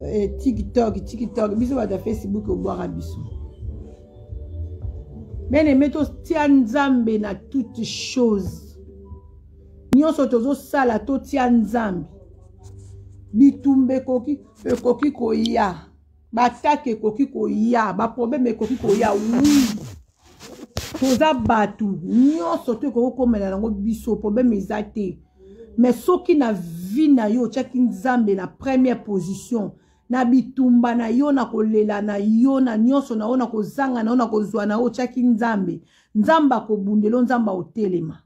Eh, tiktok tiktok biso bato ya facebook obwaka biso bien aime totia nzambe na toute chose nyonso tozosala totia nzambe bitumba ekoki ekoki koya batake ekoki koya baproblème ekoki koya wi toza bato nyonso to ekoki kokomela yango biso problème eza te mais soki na vie na yo otiaki nzambe na première position na bitumba na yo na kolela na yo na nyonso na yo na kozanga na yo na kozwa na yo otiaki nzambe nzambe akobundelo nzambe akotelema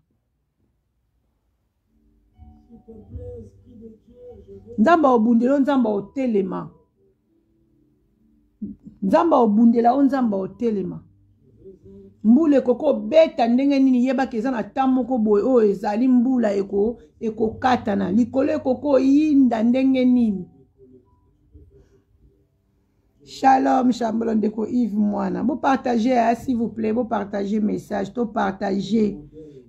nzambe akobundelo nzambe akotelema nzambe akobundela yo nzambe akotelema mbula ekoki kobeta ndenge nini yebaka eza na temps moko boye oyo ezali mbula eko ekokatana likolo ekoki koyinda ndenge nini shalom shambolo ndeko yves mwana bopartage ya s'il vous plaît bopartage message topartage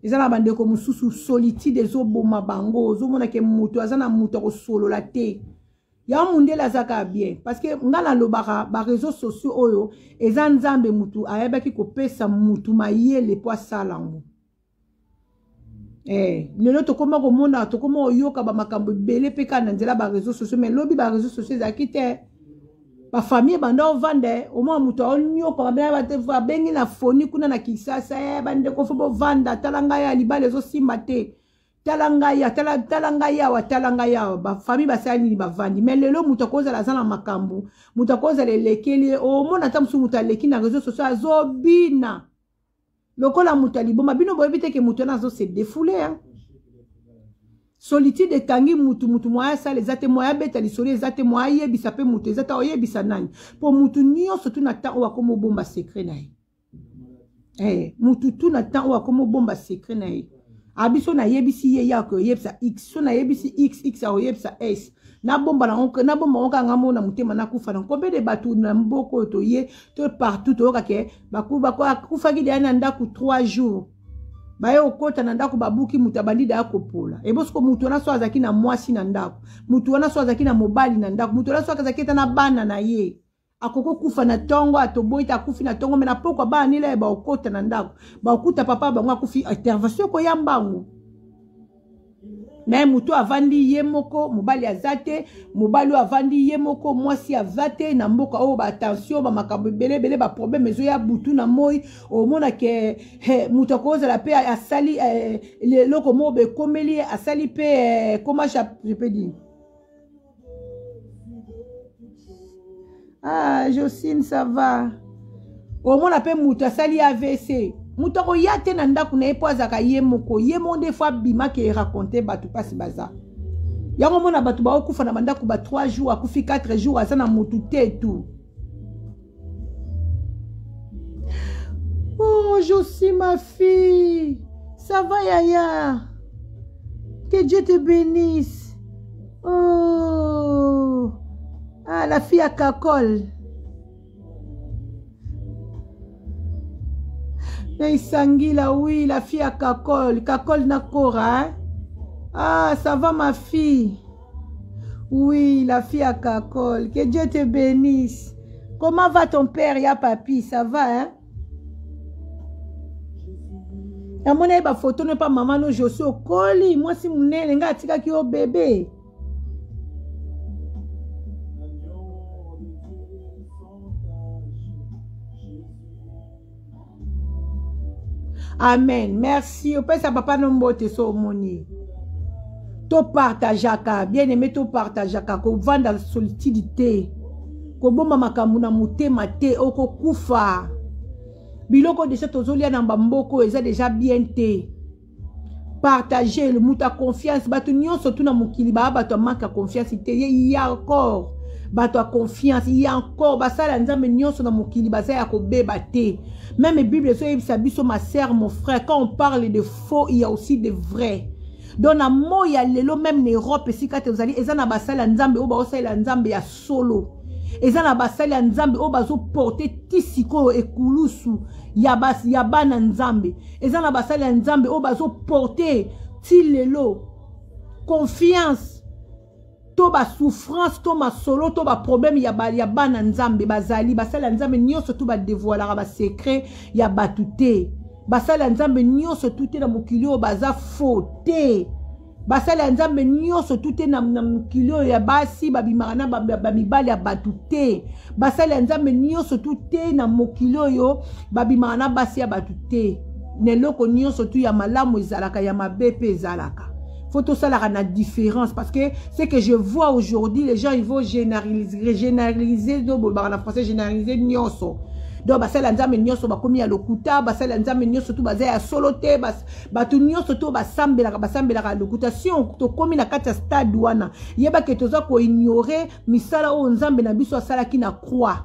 eza na bandeko mosusu solitude ezoboma bango ozomona ke moto aza na moto akosolola te ya mundele aza kaka bien parce que nga nalobaka ba réseaux sociaux oyo eza nzambe mutu ayebaki kopesa mutu mayele mpo asala yango eh, lelo tokoma komona tokoma koyoka bamakambo ebele mpe kaka na nzela ba réseaux sociaux mais lobi ba réseaux sociaux ezalaki te bafamille ebanda ovanda eh, omwa moto aonyoka babengi na foni kuna na kisasa eh, bandeko fo bovanda tala ngai ya libala ezosimba te tala ngai ya tala, tala ngai awa tala ngai awa bafamille basali nini bavandi mais lelo moto akozala aza na makambo moto akozala elekeli ye omona ata mosusu moto aleki na réseau sociaux azobina lokola moto ya liboma bino boyebi te ke moto wana azo se defoule hein? solitude ekangi mutu mutu moya asala eza te moya abeta lisolo eza te moya ayebisa mpe moto eza te oyebisa nani mpo motu nyonso tu na temps oyo akoma obomba secret na ye eh, mutu tu na temps oyo akoma obomba secret na ye abiso ah, nayebisi ye ye akoyebisa x so nayebisi x x akoyebisa s nabomba nango nabomba yango kaka nga moko na motema nakufa na combien de bato na mboka oyo toye to partout toyoka ke akufaki deya na ndako 3 jours baye kokota na ndako babuki moto abandi deya kopola ebosiko moto wana so azalaki na mwasi na ndako moto wana so azalaki na mobali na ndako moto wana so azalaki ata na bana na ye akoki kokufa na ntongo atoboyi te akufi na ntongo me na pokwa bana nila ye baokota na ndako baokuta papa bango akufi intervention ekoya mbangu me moto avandi ye moko mobali aza te mobali oyo avandi ye moko mwasi aza te na mboka oyo batension bamakambo ebele ebele baproblème ezoya butu na moi omona ke moto akozala mpe asali eh, eloko moko bekomeli ye asali mpe eh, comment je peux dire Ah, Josine, ça va. omona mpe moto asali avc moto akoya te na ndako na ye mpo azalaka ye moko ye moko nde fo abimaki eraconte bato mpasi baza yango omona bato baokufa na bandako ba 3 jours akufi 4 jours aza na motu te tout oh Josie ma fille ça va yaya que Dieu te bénisse oh ah la fille à Kakol Naisangila, oui, la fille à Kakol. Kakol Nakora, hein? Ah, ça va ma fille. Oui, la fille à Kakol. Que Dieu te bénisse. Comment va ton père, ya papi? Ça va, hein? namoni ye bafoto no epa mama no josi okoli mwasi monene ngai atikaki yo bebe amen merci opesa papa no mbote so omoni topartageaka bien aime topartageaka kovanda solitude te kobomba makambo na motema te okokufa biloko deja tozolia na bamboko eza deja bien te partage le moto ya confiance bato nyonso tu na mokili baa bato ya manque ya confiance te ye ya encore bato ya confiance ya encore basala ya nzambe nyonso na mokili baza ya kobeba te meme bible ezoyebisa biso ma sœur mon frère quand on parle de faux il y a aussi de vrai donc na moi ya lelo meme na europe esika te ozali eza na basali ya nzambe oyo baosalela nzambe ya solo eza na basali ya nzambe oyo bazoporte ti sikoyo ekulusu ya, bas, ya bana nzambe eza na basali ya nzambe oyo bazoporte ti lelo confiance. To basouffrance to masolo to baproblème ya, ba, ya bana nzambe. Bazali basali ya nzambe nyonso tu badevoilaka basecret ya bato te. Basali ya nzambe nyonso tu te na mokili oyo baza faux te. Basali ya nzambe nyonso tu te na, na mokili oyo ya basi babimaka na bamibali ya bato te. Basali ya nzambe nyonso tu te na mokili oyo babimaka na basi ya bato te. Na eloko nyonso tu ya malamu ezalaka, ya mabe mpe ezalaka. Faut tosalaka na différence, parce que ce que je vois aujourd'hui, les gens, ils vont généraliser, généraliser, donc bolobaka na français généraliser nyonso. Donc basali ya nzambe nyonso bakomi ya lokuta, basali ya nzambe nyonso tu baza ya solo te, bato nyonso to basambelaka, basambelaka ya lokuta. Si tokomi na kati ya stade wana, yebake toza koignore misala oyo nzambe na biso asalaki na croix.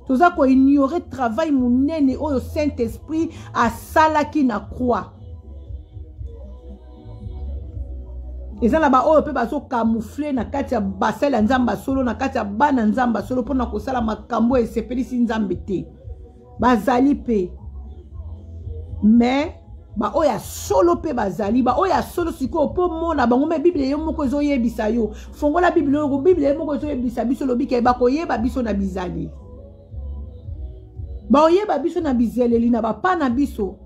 Toza koignore travail monene oyo saint esprit asalaki na croix. Eza na baoyo mpe bazokamoufle na kati ya basali ya nzambe ya solo, na kati ya bana nzambe ya solo, mpona kosala makambo oyo esepelisi nzambe te. Bazali mpe, mais baoyo ya solo mpe bazali, baoyo ya solo sikoyo mpo mona bango. Me Bible ye moko ezoyebisa yo, fongola Bible oyo, Bible ye moko ezoyebisa biso, lobi ke bakoyeba biso na bizaleli, bakoyeba biso na bizeleli, na bapa na biso,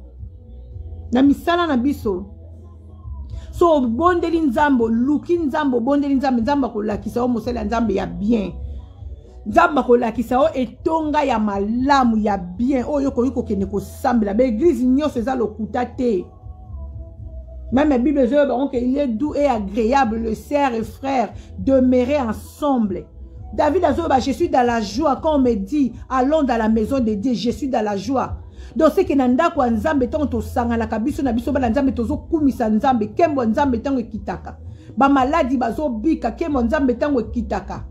na misala na biso. So obondeli nzambe, oluki nzambe, obondeli nzambe, nzambe akolakisa yo mosali ya nzambe ya bien. Nzambe akolakisa yo etonga ya malamu ya bien oyo okoki kokende kosambela. Baeglize nyonso eza lokuta te. Même Bible ezoyeba bango ke il est doux et agréable le sœur et frère demeurer ensemble. David azoyeba, je suis dans la joie quand on me dit allons dans la maison de Dieu, je suis dans la joie. Donc c'est que na ndako ya nzambe ntango tosanganaka biso na biso bana nzambe, tozokumisa nzambe, nkembo ya nzambe ntango ekitaka, bamaladi bazobika, nkembo ya nzambe ntango ekitaka,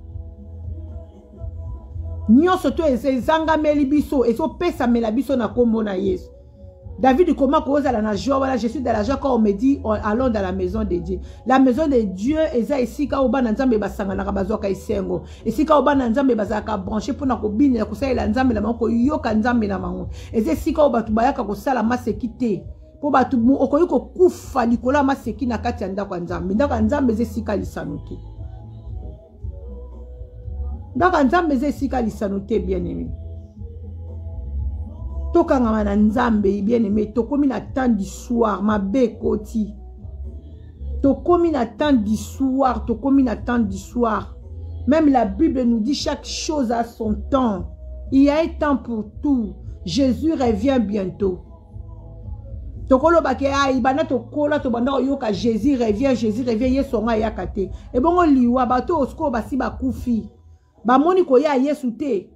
nyonso to ezangameli biso ezopesamela biso na kombo na Yesu. David, comment kozala na joie wana? Je suis dans la joie quand on me dit allons dans la maison de Dieu. La maison de Dieu eza esika oyo bana nzambe basanganaka, bazwaka esengo, esika oyo bana nzambe bazalaka branché mpona kobinela, kosalela nzambe na bango, koyoka nzambe na bango. Eza esika oyo bato bayaka kosala maseki te, mpo bato okoki kokufa likolo ya maseki na kati ya ndako ya nzambe. Ndako ya nzambe eza esika lisano te. Ndako ya nzambe eza esika lisano te. Bien aimé, tokangama na nzambe. Bien aimé, tokomi na temps du soir, mabe ekoti. Tokomi na temps du soir, tokomi na temps du soir. Même la Bible nous dit chaque chose a son temps. Il y a un temps pour tout. Jésus revient bientôt. Tokolobaka ai banda tokola, tobanda koyoka Jésus revient, Jésus revient, Yesu yango ayaka te. Ebongo liwa, bato oyo sikoyo basi bakufi, bamoni koya Yesu te,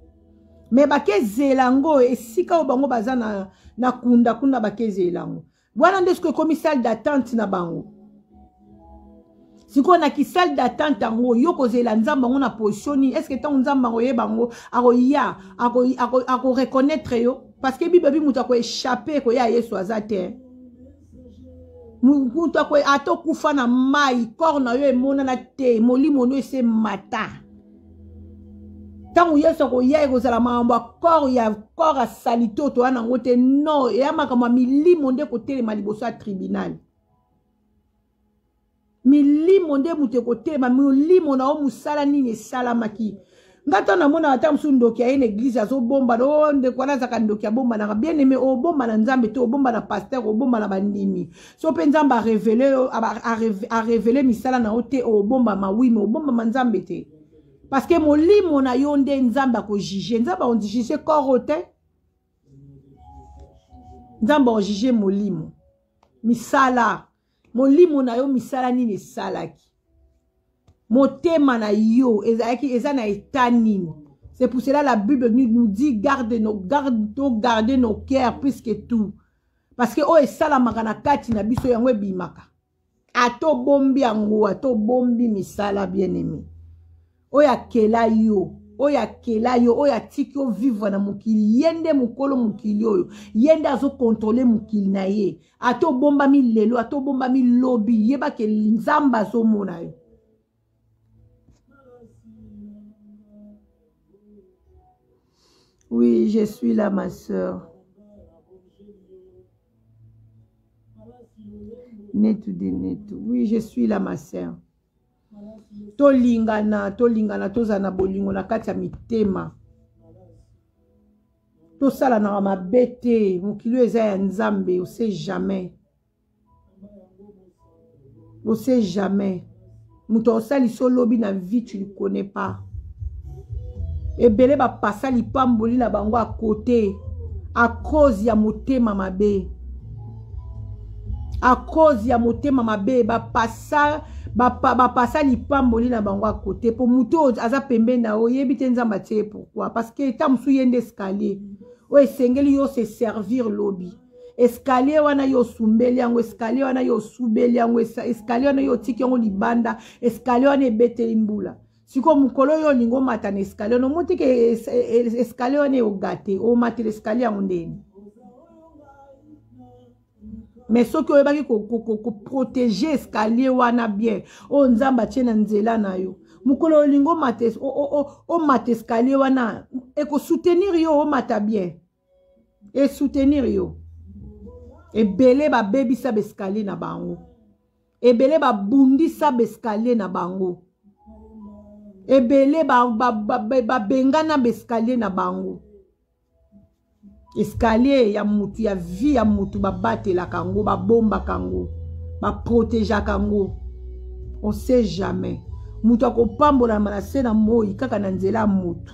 me bakezela yango esika oyo bango baza na, na kunda kuna, bakezela yango wana nde sikoyo ekomi salle d'attente na bango. Sikoyo na kisale d'attente yango, yo kozela nzambe yango na position nini? Est ce que ntango nzambe yango oyeba yango akoya, akoreconnaitre yo? Parce que bible bi moto akoéchappe koya Yesu aza te. Moto ata okufa na mai, corps na yo emonana te, molimo no ese mata. Ntango Yesu akoya, ekozala makambo ya corps, ya corps ya salite oyo toya nango te. Non, eya makambo ya milimo nde kotelema liboso ya tribunal. Milimo nde moto ekotelema. Molimo na yo, mosala nini esalamaki? Nga ntango namonaka ata mosusu ndoki aye na eglize, azobombana, o ndeko wana azalaka ndoki, abombanaka. Bien aimé, obomba na nzambe te, obomba na pasteur, obomba na bandimi. So mpe nzambe arevele, arevele misala na yo te, obombama wi, me obombama nzambe te, parce que molimo na yo nde nzambe akojuge. Nzambe akojuge koro te, nzambe akojuge molimo, misala. Molimo na yo, misala nini esalaki? Motema na yo ezalaki eza na état nini? C'est pour cela la Bible nous dit garde nos garde, to garder nos cœurs plus que tout, parce que oyo esalamaka na kati na biso, yango ebimaka. Ata obombi yango, ata obombi misala, bien aimé, oyo akela yo, oyo akela yo, oyo atiki yo vivre na mokili, ye nde mokolo mokili oyo, ye nde azokontrole mokili na ye. Ata obombami lelo, ata obombami lobi, yebake nzambe azomona yo. Oui, je suis là, ma sœur. Netu de netu. Oui, je suis là, ma sœur. Tolingana, tolingana, tozala na bolingo na kati ya mitema. Tosalanaka mabe te, mokili oyo eza ya Nzambe, on sait jamais. On sait jamais. Moto akosalisa lobi na vie, tu ne connais pas. Ebele bapasa lipamboli na bango à côté à cause ya motema mabe. À cause ya motema mabe bapasa bapasa lipamboli na bango à côté po moto oyo aza pembeni na yo oyebi te Nzambe atie ye pourquoi, parce que eta mosusu ye nde escalier oyo esengeli yo se servir lobi. Escalier wana yo osumbeli yango, escalier wana yo osubeli yango, escalier wana yo otiki yango libanda, escalier wana ebeteli mbula. Sikoyo mokolo oyo olingi omata na escalier wana, omoni te ke escalier wana eogate, omatela escalier yango ndeni? Mais soki oyebaki koprotege escalier wana bien, oyo Nzambe atie na nzela na yo, mokolo olingi omata escalier wana, ekosoutenir yo omata bien, esoutenir yo. Ebele babebisa baescalier na bango, ebele babundisa baescalier na bango, ebele babengana baescalier na bango. Escalier ya mutu, ya vie ya mutu, babatelaka yango, babombaka yango, baprotegeaka yango. On sait jamais, mutu akopambolama na se na moi kaka na nzela ya mutu.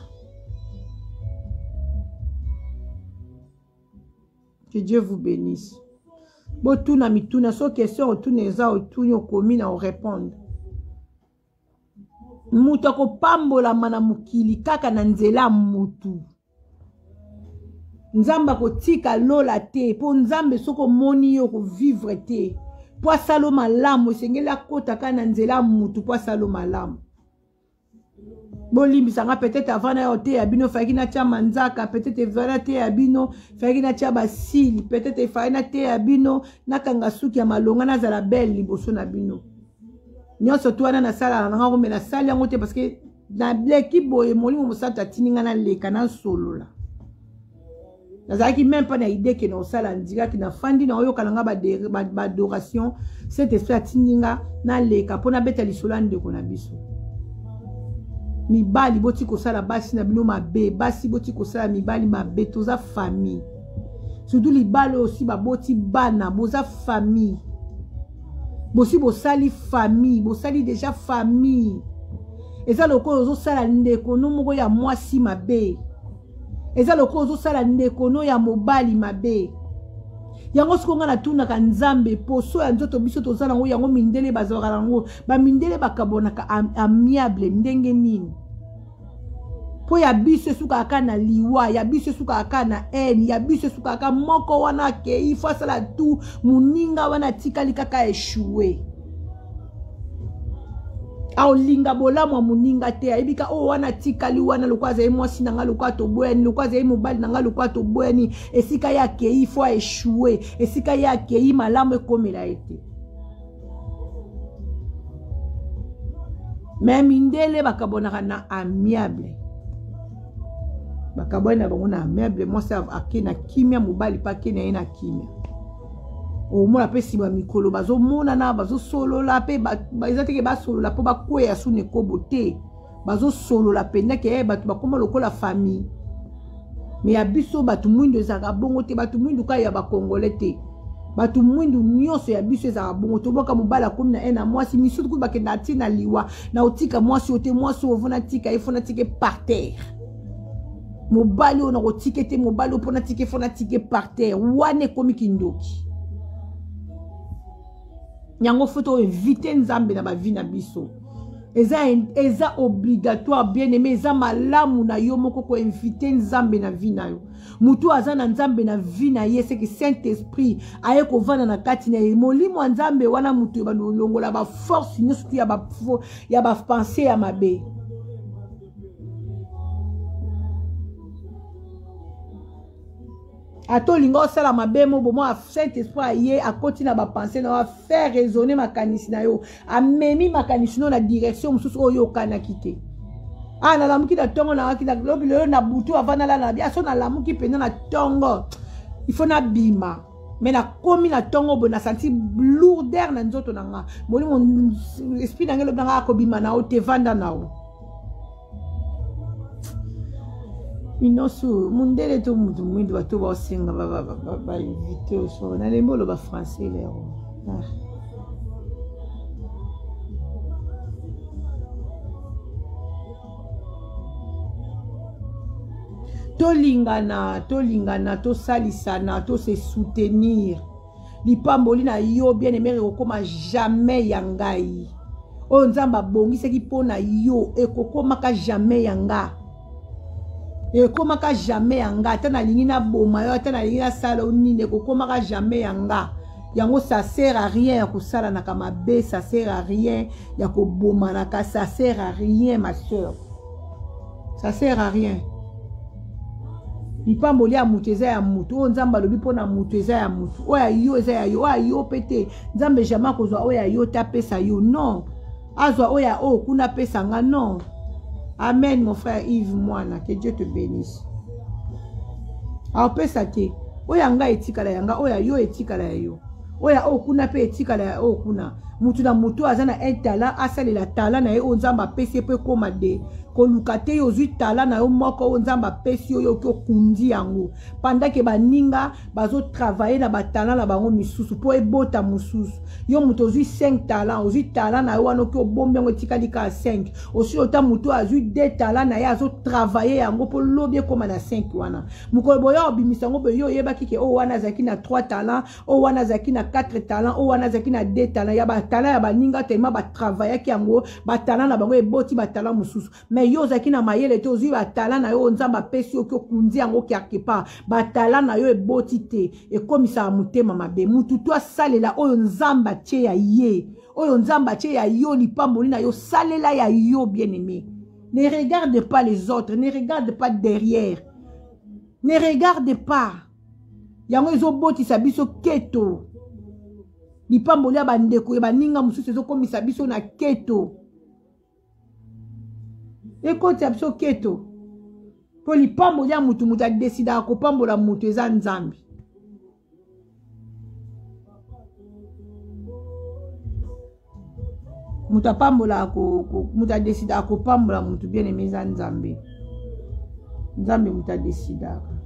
Que Dieu vous bénisse. Botuna mituna, so question otuna eza otuni, okomi na orépondre. Moto akopambolama na mokili kaka na nzela ya mutu. Nzambe akotika lola te, mpo Nzambe soki omoni ye okovivre te. Mpo asalo malamu esengeli akota kaka na nzela ya mutu mpo asalo malamu. Bolimbisa nga, peut-être avant na yo teya bino fayaki natia manzaka, peut-être avant na teya bino fayaki natia basili, peut-être efayaki nateya bino nakanga suki ya malonga, nazala belle liboso na bino. Nyonso tu wana nasalaka nanga ngo, me nasali yango te parce que naleki boye, molimo mosantu atindi nga naleka nasolola. Nazalaki même pas na idée ke na osala ndiraki, nafandi na oyoka na nga baadoration, cet esprit atindi nga naleka mpo nabeta lisolo ya ndeko na biso. Mibali boti kosala basi na bino mabe, basi boti kosala mibali mabe. Toza famille, surtout libala oyo osi baboti bana, boza famille, bosi bosali famille, bosali déjà famille. Eza lokola ozosala ndeko no moko ya mwasi mabe, eza lokola ozosala ndeko no ya mobali mabe. Yango sikoyo nga natunaka Nzambe, poso ya nzoto biso toza nango, yango mindele bazalaka nango, bamindele bakabonaka amiable ndenge nini? Mpo ya biso esukaka kaka na liwa, ya biso esukaka kaka na haine, ya biso esukaka kaka moko wana akei, fo asala tout, moninga wana atikali kaka échoué. Aolinga bolamu ya moninga te, ayebi ka oyo wana atikali wana, lokola azali mwasi na nga, lokola toboyani, lokola azali mobali na nga, lokola toboyani, esika ye akei fo aéchoue, esika ye akei malamu ekomela ye te. Me mindele bakabonaka na amiable, bakabwani na bango na amiable. Mwasi ake na kimia, mobali mpe ake na ye na kimia. Omona mpe nsima mikolo bazomonana, bazosolola mpe, eza teke basolola mpo bakweya su na ekobo te, bazosolola mpenza ke bato bakóma lokola famille. Me ya biso bato mwindu ezalaka bongo te, bato mwindu kaka ya bakongole te, bato mwindu nyonso ya biso ezalaka bongo. Toboka mobali akomi na ye na mwasi, misusu kutu bakenda ati na liwa na otika mwasi oyo te, mwasi oyo fo natika ye, fo natika par terre, mobali oyo nakotika te, mobali oyo mpo natika fo natika par terre, wana ekomi kindoki. Yango fo toevite Nzambe na bavi na biso. Eza obligatoire, bien aimé, eza malamu na yo moko koinvite Nzambe na vie na yo. Motu aza na Nzambe na vie na ye, seke Saint Esprit aye kovanda na kati na ye, molimo ya Nzambe wana motu ebanda kolongola baforce nyonso tu ya bapense ya mabe. Ata olinga osala mabe mo bomo, Saint Esprit aye akoti na bapense na yo, afaire raisonner makanisi na yo, amemi makanisi no na direction mosusu oyo okanaki te. Ah, nalamuki na ntongo, nayaki na lobi lelo na butu avant nalala na bi aso, nalamuki mpenza na ntongo, il faut nabima. Me nakomi na ntongo boye, nasanti lourdeur na nzoto na nga. Molimo esprit na ngai elobi na nga akobima na yo te, vanda na yo. Inosu mundele to mutu mwindu bato baosenga bainvite oso nalembi oloba français lero. Ah. Tolingana, tolingana, tosalisana, tose soutenir. Lipamboli na yo bien aimé ekokoma jamais ya ngai. Oyo Nzambe abongisaki mpo na yo ekokomaka jamais ya nga. Ekomaka jamais ya nga. Ata nalingi naboma yo, ata nalingi nasala yo nini, ekokomaka jamais ya nga. Yango ça sert à rien ya kosalanaka mabe, ça sert à rien ya kobomanaka, ça sert à rien ma soeur, ça sert à rien. Lipamboli ya moto eza ya moto. Oyo Nzambe alobi mpo na moto eza ya moto. Oyo ya yo eza ya yo, oyo ya yo mpe te. Nzambe jamais akozwa oyo ya yo te apesa yo, non. Azwa oyo ya oyo kuna apesa nga, non. Amen mon frère Yves Mwana, que Dieu te bénisse. Apesa te. Oyo ya ngai etikala ya nga, oyo ya yo etikala ya yo, oyo ya oyo kuna mpe etikala ya oyo kuna. Mutu na mutu aza na un talent, asalela talent na ye oyo Nzambe apesi ye mpo ekóma de koluka te. Yo ozwi talent na yo moko oyo Nzambe apesi yo, yo oki okundi yango pendant ke baninga bazotravaille na batalent na bango misusu mpo ebota mosusu. Yo moto ozwi 5 talent, ozwi talent na yo wana oki obombi yango etikali kaka 5. Osi ota moto oyo azwi 2 talent na ye azotravaille yango mpo lobi ekóma na 5 wana. Mokolo boya obimisa yango boye, yo oyebaki ke oyo wana azalaki na 3 talent, oyo wana azalaki na 4 talent, oyo wana azalaki na 2 talent. Ya batalent ya baninga tellement batravaillaki yango, batalent na bango eboti batalent mosusu. Mais yo ozalaki na mayele te, ozwi batalent na yo oyo Nzambe apesi yo, oki okundi yango quelque part, batalent na yo eboti te. Ekomisaka motema mabe. Mutu to asalela oyo Nzambe atie ya ye, oyo Nzambe atie ya yo, lipamboli na yo, salela ya yo bien aimé. Ne regarde pas les autres, ne regarde pas derrière, ne regarde pas. Yango ezobotisa biso keto. Lipamboli ya bandeko ya baninga mosusu ezokomisa biso na keto. Ekotisa biso keto. Mpo lipamboli ya mutu, mutu adesidaka kopambola mutu eza Nzambe. Moto apambolaka, moto adesidaka kopambola motu bien aimé eza Nzambe. Nzambe moto adesidaka.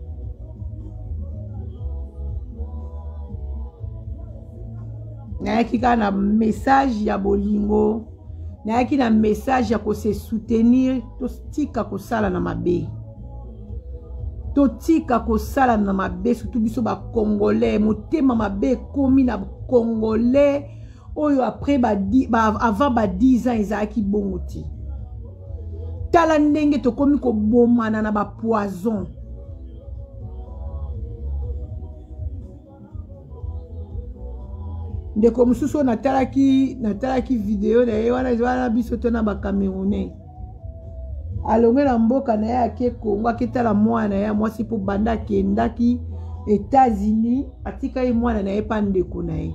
Nayaki kaka na message ya bolingo, nayaki na message ya kose soutenir. Totika kosala na mabe, totika kosala na mabe, surtout biso bacongolais. Motema mabe ekomi na congolais oyo après ba, ba, avant ba 10 ans ezalaki bongo te. Tala ndenge tokomi kobomana na bapoison. Ndeko mosusu oyo natalaki video na ye wana, wana biso to na bacamerounais, alongwe na mboka na ye ake Kongo, aketala mwana na ye ya mwasi, mpo banda akendaki États-Unis atikaki mwana na ye mpa ndeko na ye.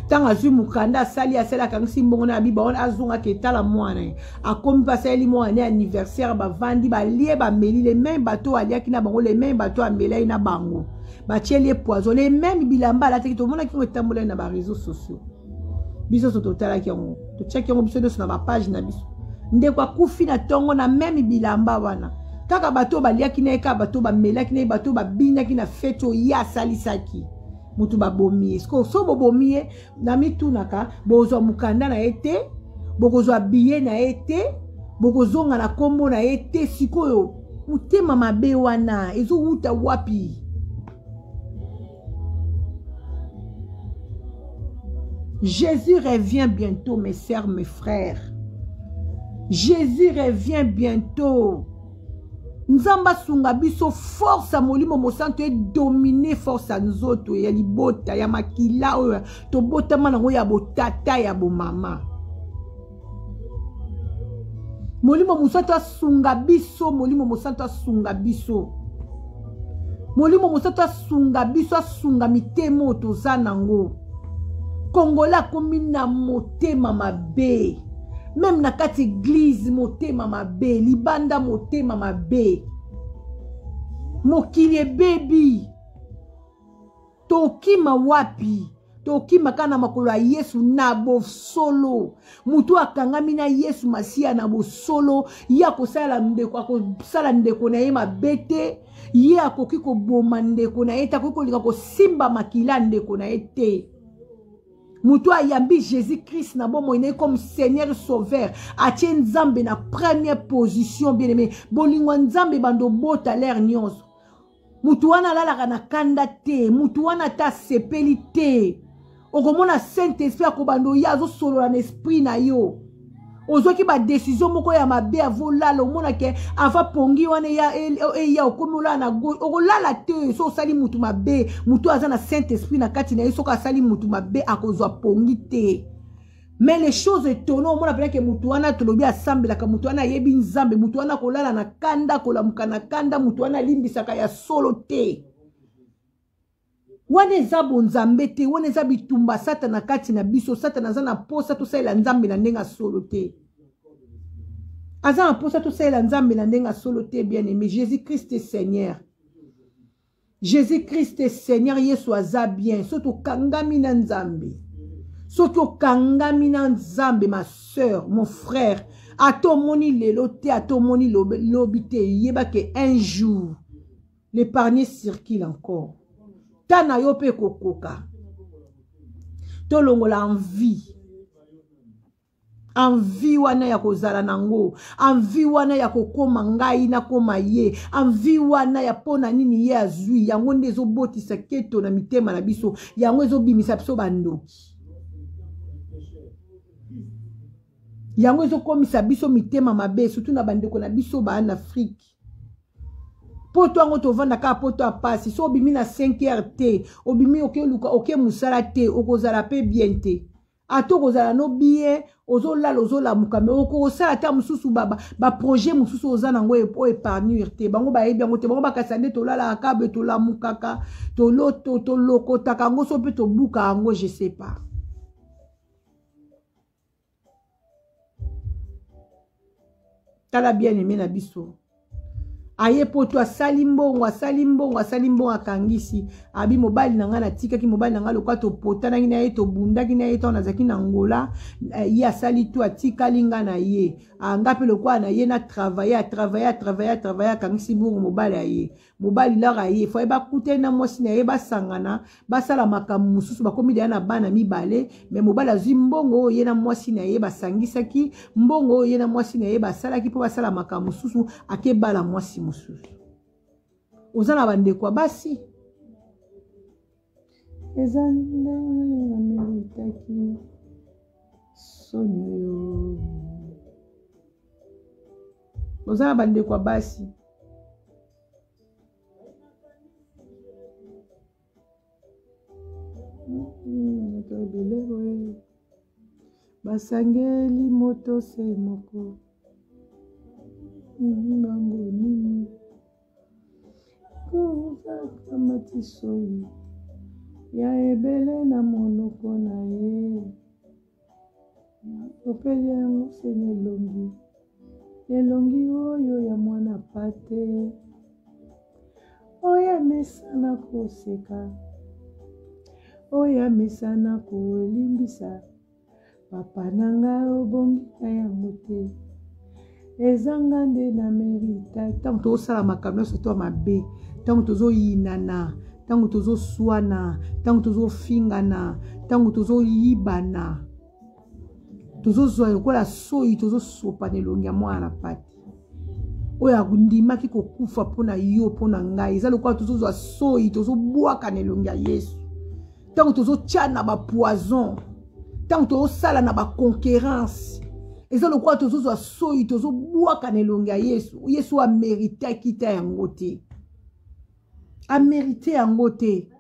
Ntango azwi mokanda, asali asali akangisi mbongo na biba wana, azongaki etala mwana ye. Akomi mpe asaleli mwana ne anniversaire, bavandi balie bameli, le même bato aliaki na bango, le même bato amelaki na bango, batieli ye poison, le même bilamba alataki. Tomonaki yango etambolaki na bareseau sociaux, biso nyonso totalaki yango, totiaki yango biso nyonso na bapage na biso. Ndeko akufi na ntongo na meme bilamba wana, kaka bato oyo baliaki na ye, kaka bato oyo bamelaki na ye, bato oyo babinaki na fete oyo ye asalisaki, moto babomi ye. Sikoyo so bobomi ye, na mitunaka, bozwa mokanda na ye te, bokozwa biye na ye te, bokozonga na nkombo na ye te. Sikoyo motema mabe wana ezowuta wapi? Jésus revient bientôt, mes sœurs, mes frères. Jésus revient bientôt. Nzambe asunga biso, force ya molimo mosantu edomine force ya nzoto, ya libota, ya makila oyo tobotama nango, ya botata, ya bomama. Molimo mosantu asunga biso, molimo mosantu asunga biso, molimo mosantu asunga biso, asunga mitema oyo toza nango. Kongola akomi na motema mabe, meme na kati eglise motema mabe, libanda motema mabe, mokili ebebi. Tokima wapi? Tokima kaka na makolo ya Yesu na bosolo. Moto akangami na Yesu Masiya na bosolo, ye akosala ndeko, akosala ndeko na ye mabe te, ye akoki koboma ndeko na ye te, akoki kolinga kosimba makila ndeko na ye te. Moto ayambi Jésus-Christ na bomoi na ye comme Seigneur Sauveur, atie Nzambe na première position. Bien aimé, bolingo ya Nzambe bando bota l'air nyonso. Mutu wana alalaka na kanda te, mutu wana ata asepeli te. Okomona Saint-Esprit akobanda oya azosolola na esprit na yo. Ozwaki ba décision moko ya mabe avolala, omona ke ava pongi wana eya, eya okomi olala na gauche, okolala te. So osali mutu mabe, mutu aza na Saint-Esprit na kati na ye, soki asali mutu mabe akozwa pongi te. Mais les choses étonnantes, omona mpenza ke mutu wana tolobi asambelaka, mutu wana ayebi Nzambe, mutu wana akolala na kanda, kolamuka na kanda, mutu wana alimbisaka ya solo te. Wana eza bonzambe te, wana eza bitumba Satana kati na biso. Satana aza na posa tosalela Nzambe na ndenge ya solo te. Aza na posa tosalela Nzambe na ndenge ya solo te, bien-aimé. Jésus-Christ est Seigneur. Jésus-Christ est Seigneur. Yesu aza bien. Soki okangami na Nzambe, soki okangami na Nzambe, ma soeur, mon frère, ata omoni lelo te, ata omoni lobi te, yeba ke un jour l'épargne circule encore. Ta na yo pe kokoka. Tolongola envie. Envie wana ya kozala nango, envie wana ya kokoma ngai nakoma ye, envie wana ya pona nini ye azwi, yango nde ezobotisa keto na mitema na biso, yango ezobimisa biso bandoki, yango ezokomisa biso mitema mabe, surtout na bandeko na biso ba en Afrique. Poto yango tovanda kaka poto ya pasi. So obimi na 5 heures te, obimi oke luka oke mosala te, okozala pe bien te. Ata okozala no bien, ozolala ozolamuka, me okosala ata mosusu ba projet mosusu oza nango oyo épargnir te. Bango bayebi yango te, bango bakasa nde tolalaka kabe, tolamukaka, tolokotaka yango, so mpe tobuka yango, je sais pas. Tala bien aimé na biso. Aye poto asali mbongo, asali mbongo, asali mbongo, akangisi. Abi mobali na ngai natikaki mobali na ngai lokola topotanaki na ye, tobundaki na ye ntango nazalaki na Angola, ye asali tu atikali ngai na ye. Nga mpe lokola na ye na travailler, a travailler, a travailler, a travailler, akangisi mbongo mobali aye. Mobali lara ye, faye bakutani na mwasi na ye, basangana, basala makambo mosusu, bakomi deya na bana mibale, mais mobali azwi mbongo oyo ye na mwasi na ye basangisaki, mbongo oyo ye na mwasi na ye basalaki mpo basala makambo mosusu, akebala mwasi mosusu. Oza na bandeko ya basi? Eza ndenge nameritaki soni oyo. Oza na bandeko ya basi? Moto ebele boye basangeli moto se moko, bango nini kokamati soyi ya ebele na monoko na ye, opeli yango se na elongi, elongi oyo ya mwana pate, oyo amesana koseka, oyo amesana kolimbisa. Papa na nga obongi na yango te, eza nga nde na merita. Ntango tozosala makambo nyonso to ya mabe, ntango tozoyinana, ntango tozoswana, ntango tozofingana, ntango tozoyibana, tozozwa lokola soyi, tozosopa na elongi ya mwana pati oyo andimaki kokufa mpo na yo, mpo na ngai. Eza lokola tozozwa soyi, tozobwaka na elongi ya Yesu. Ntango tozotya na bapoison, ntango tozosala na baconquérance, eza lokola tozozwa soyi, tozobwaka na elongi ya Yesu. Yesu ameritaki ta yango te, amerite yango te.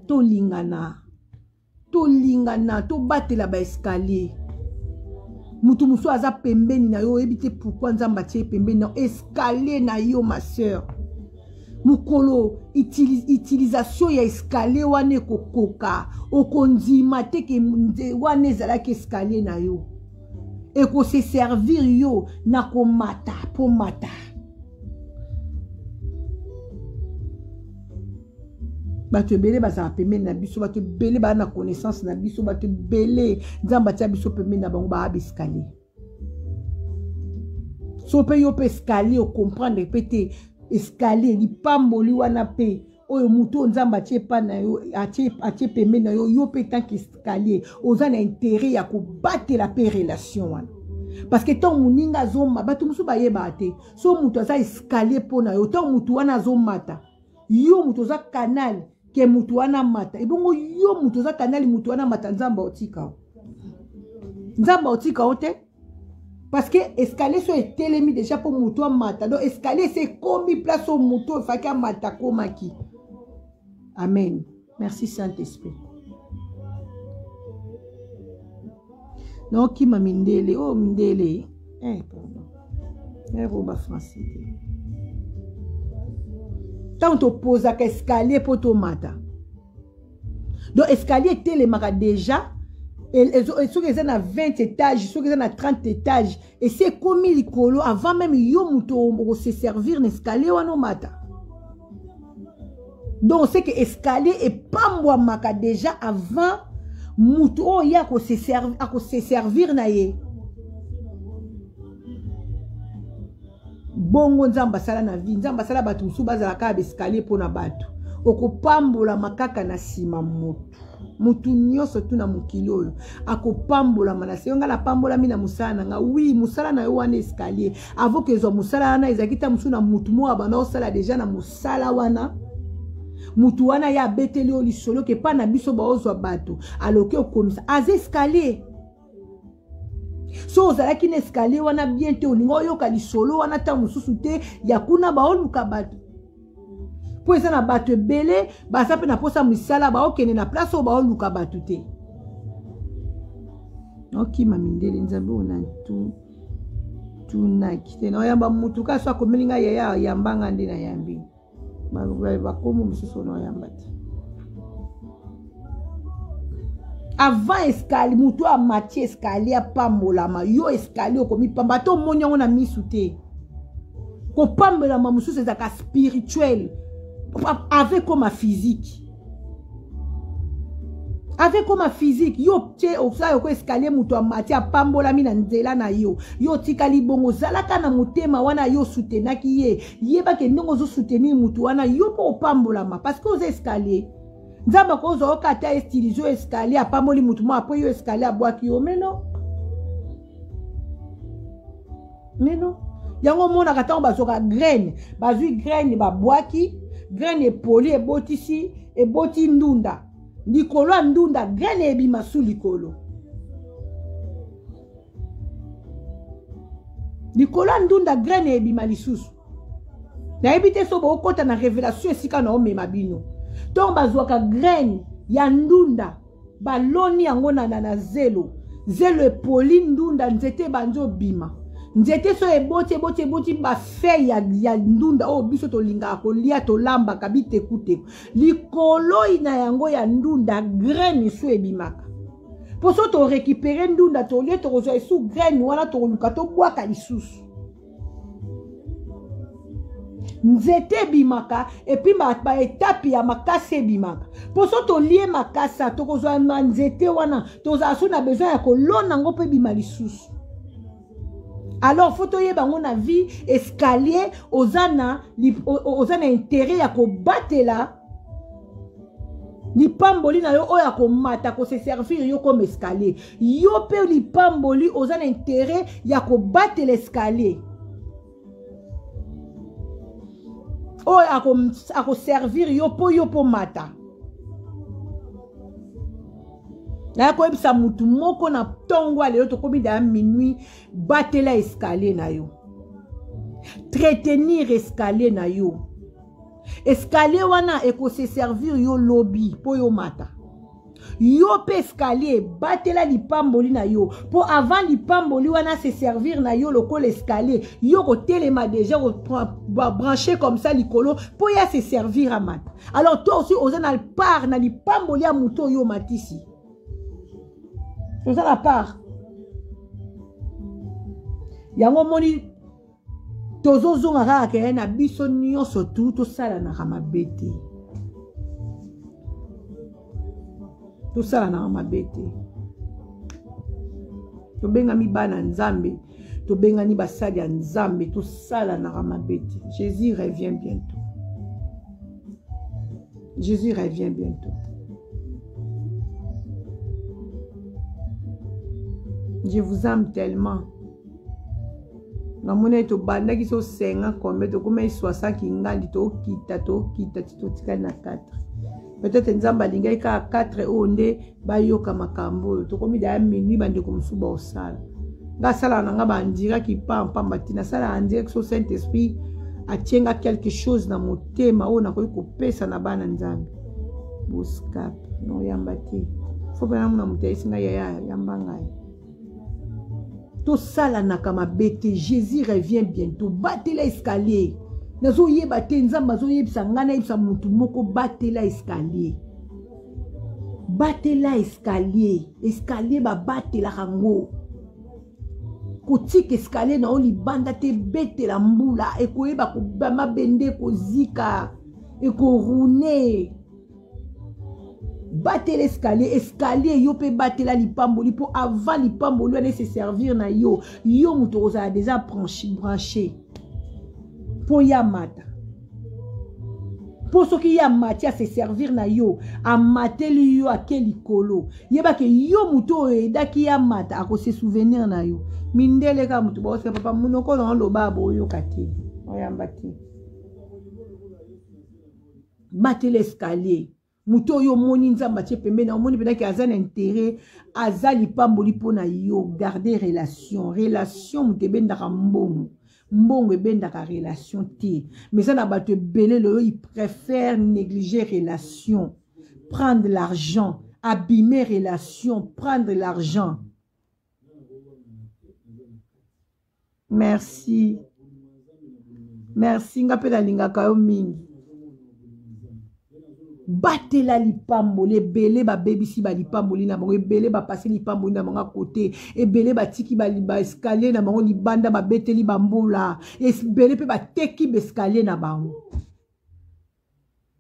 Tolingana, tolingana, tobatela ba escalier. Mutu mosusu aza pembeni na yo, oyebi te pourquoi Nzambe atie pembeni na yo. Escalier na yo, ma sœur, mokolo utilisation ya escalier wana ekokoka, okondima te ke wana ezalaki escalier na yo, ekose servir yo na komata po mata. Bato ebele bazala pembeni na biso, bato ebele baa na connaissance na biso, bato ebele Nzambe atia biso pembeni na bango, baa baescalier. So mpe yo mpe escalier, ocomprendre mpe te escalier lipamboli wana mpe oyo motu oyo Nzambe atie epa na yo, atie pembeni na yo, yo mpe tant qu'escalier oza na intérêt ya kobatela mpe relation wana. Parce que ntango moninga azoma, bato mosusu bayebaka te so moto aza escalier mpo na yo. Ntango motu wana azomata, yo moto oza canal ke motu wana amata, ebongo yo moto oza canal motu wana amata, Nzambe aotika yo, Nzambe aotika yo te. Parce que escalier so etelemi déjà mpo motu amata, donc escalier ese ekomi place oyo motu oyo efaki amata akomaki. Amen. Merci Saint-Esprit. Naokima mindele, oyo oh, mindele, pardon, eroba français te. Ntango topozaka escalier mpo tomata, donc escalier etelemaka déjà soki eza na 20 étage, soki eza na 30 étage, esi ekomi likolo avant même yo moto okose servir na escalier wana omata. Donc c'est que escalier epambwamaka déjà avant moto oyo ye akose servir na ye. Bongo Nzambe asala na vie, Nzambe asala bato mosusu bazala kaka baescalier mpo na bato. Okopambolama kaka na nsima motu, motu nyonso tu na mokili oyo akopambolama na se. Yo ngai napambolami na mosala na ngai, wi mosala na yo wana escalier avant ke ezwa mosala wana ezalaki ta mosusu na motu moko abanda osala deja na mosala wana, motu wana ye abeteli yo lisolo ke epai na biso baozwa bato, aloki okomisa aza escalier. So ozalaki na escalier wana bien te, olinga oyoka lisolo wana ntango mosusu te ya kuna baoluka bato, mpo eza na bato ebele baza mpe na mposa misala, baokende na place oyo baoluka bato te. Okima mindele, Nzambe oyo na tunaki te, naoyamba mutu kaka so akomeli ngai yaya, ayamba nga nde nayambi bakomo mosusu naoyamba te. Avant escalier, motu amati escalier apambolama, yo escalier okomipamba ata omoni yango na misu te. Kopambolama mosusu ezalaka spirituel avec koma physique, avec koma physique. Yo tie osala yoko escalier, moto amati apambolami na nzela na yo, yo otikali bongo, ozalaka na motema wana, yo soutenaki ye, yebake ndenge ozosoutenir motu wana, yo mpo opambolama parce que oza escalier. Nzambe akozwa oka ata estilize yo escalier, apamboli motu moko, apres yo escalier abwaki yo meno meno. Yango omonaka ntango bazwaka graine, bazwi graine babwaki, graine epoli, ebotisi, eboti ndunda, likolo ya ndunda graine ebima su likolo, likolo ya ndunda graine ebima lisusu. Nayebi te so bookota na révélation esika na omema bino. Ntongo bazwaka graine ya ndunda, baloni yango na zelo, zelo epoli ndunda, nzete ebandi obima, nzete so eboti, eboti, eboti bafei ya ndunda oyo biso tolingaka kolia, tolambaka bitekuteku, likolo na yango ya ndunda graine so ebimaka. Mpo so torécupere ndunda tolie, tokozwa esu graine wana, tokoluka tobwaka lisusu. Nzete ebimaka epuis baetape ya makasi ebimaka, mpo so tolie makasa tokozwa na nzete wana, tozala so na besoin ya kolona yango mpo ebima lisusu. Alors fo toyeba yango na vie, escalier oza na intérêt ya kobatela lipamboli na yo oyo akomata kose servir yo comme escalier. Yo mpe lipamboli oza na intérêt ya kobatela escalier oyo akoservir yo mpo yo mpo mata. Naya koyebisa mutu moko na ntongo ya lelo, tokomi daya minuit, batela escalier na yo, tretenir escalier na yo. Escalier wana ekose servir yo lobi mpo yo mata. Yo mpe escalier, batela lipamboli na yo, mpo avant lipamboli wana se servir na yo lokola escalier, yo kotelema deja, brancher comme ça likolo mpo ya se servir amata. Alors toi aussi oza na part na lipamboli ya moto oyo omatisi, oza na part yango. Omoni, tozozonga kaka keye na biso nyonso tu tosalanaka mabe te. Tosalanaka mabe te. Tobengami bana Nzambe, tobengani basali ya Nzambe, tosalanaka mabe te. Jésus revient bientôt. Jésus revient bientôt. Je vous aime tellement. Namoni tobandaki so 50 combien tokomaki 60 kingandi tokita tokita ti totikali na 4. Peut-être Nzambe alingaki kaka 4 oyo nde bayoka makambo oyo. Tokomi daya minuit bandeko mosusu baosala. Nga asalaka na nga bandiraki pampamba ti nasalaka andiraki so Saint Esprit atie nga quelque chose na motema oyo nakoki kopesa na bana Nzambe. Boskap noyamba te. Fo mpe namona moto ayesi ngai yaya yamba ngai. Tosalanaka mabe te. Jésus revient bientôt. Batela escalier. Nazoyeba te Nzambe azoyebisa ngai nayebisa motu moko batela escalier. Batela escalier. Escalier babatelaka ngo. Kotika escalier na yo libanda te, betela mbula ekoyeba koba mabende ekozika ekorune. Batela escalier, escalier yo pe batela lipamboli po avant lipamboli wana se servir na yo, yo moto okozala déjà branché po ya mata. Po soki ye amati a se servir na yo, amateli yo ake likolo, yeba ke yo moto oyo edaki ye amata ako se souvenir na yo. Mindele kaka moto baoseka papa monoko na oloba boyoka te, oyamba te. Batela escalier. Moto oyo omoni Nzambe atie pembeni, omoni mpenza ke aza na intérêt, aza lipamboli mpo na yo. Garder relation. Relation moto ebendaka mbongo. Mbongo ebendaka relation te. Mais eza na bato ebele lelo, ils préfèrent négliger relation, prendre l'argent, abîmer relation, prendre l'argent. Merci. Merci, nga pe nalingaka yo mingi. Batela lipamboli ebele babebisi ba lipamboli na bango, ebele bapasi lipamboli na bango kote, ebele batiki ba ba escalier na bango libanda, babeteli ba mbula, ebele pe bateki ba escalier na bango.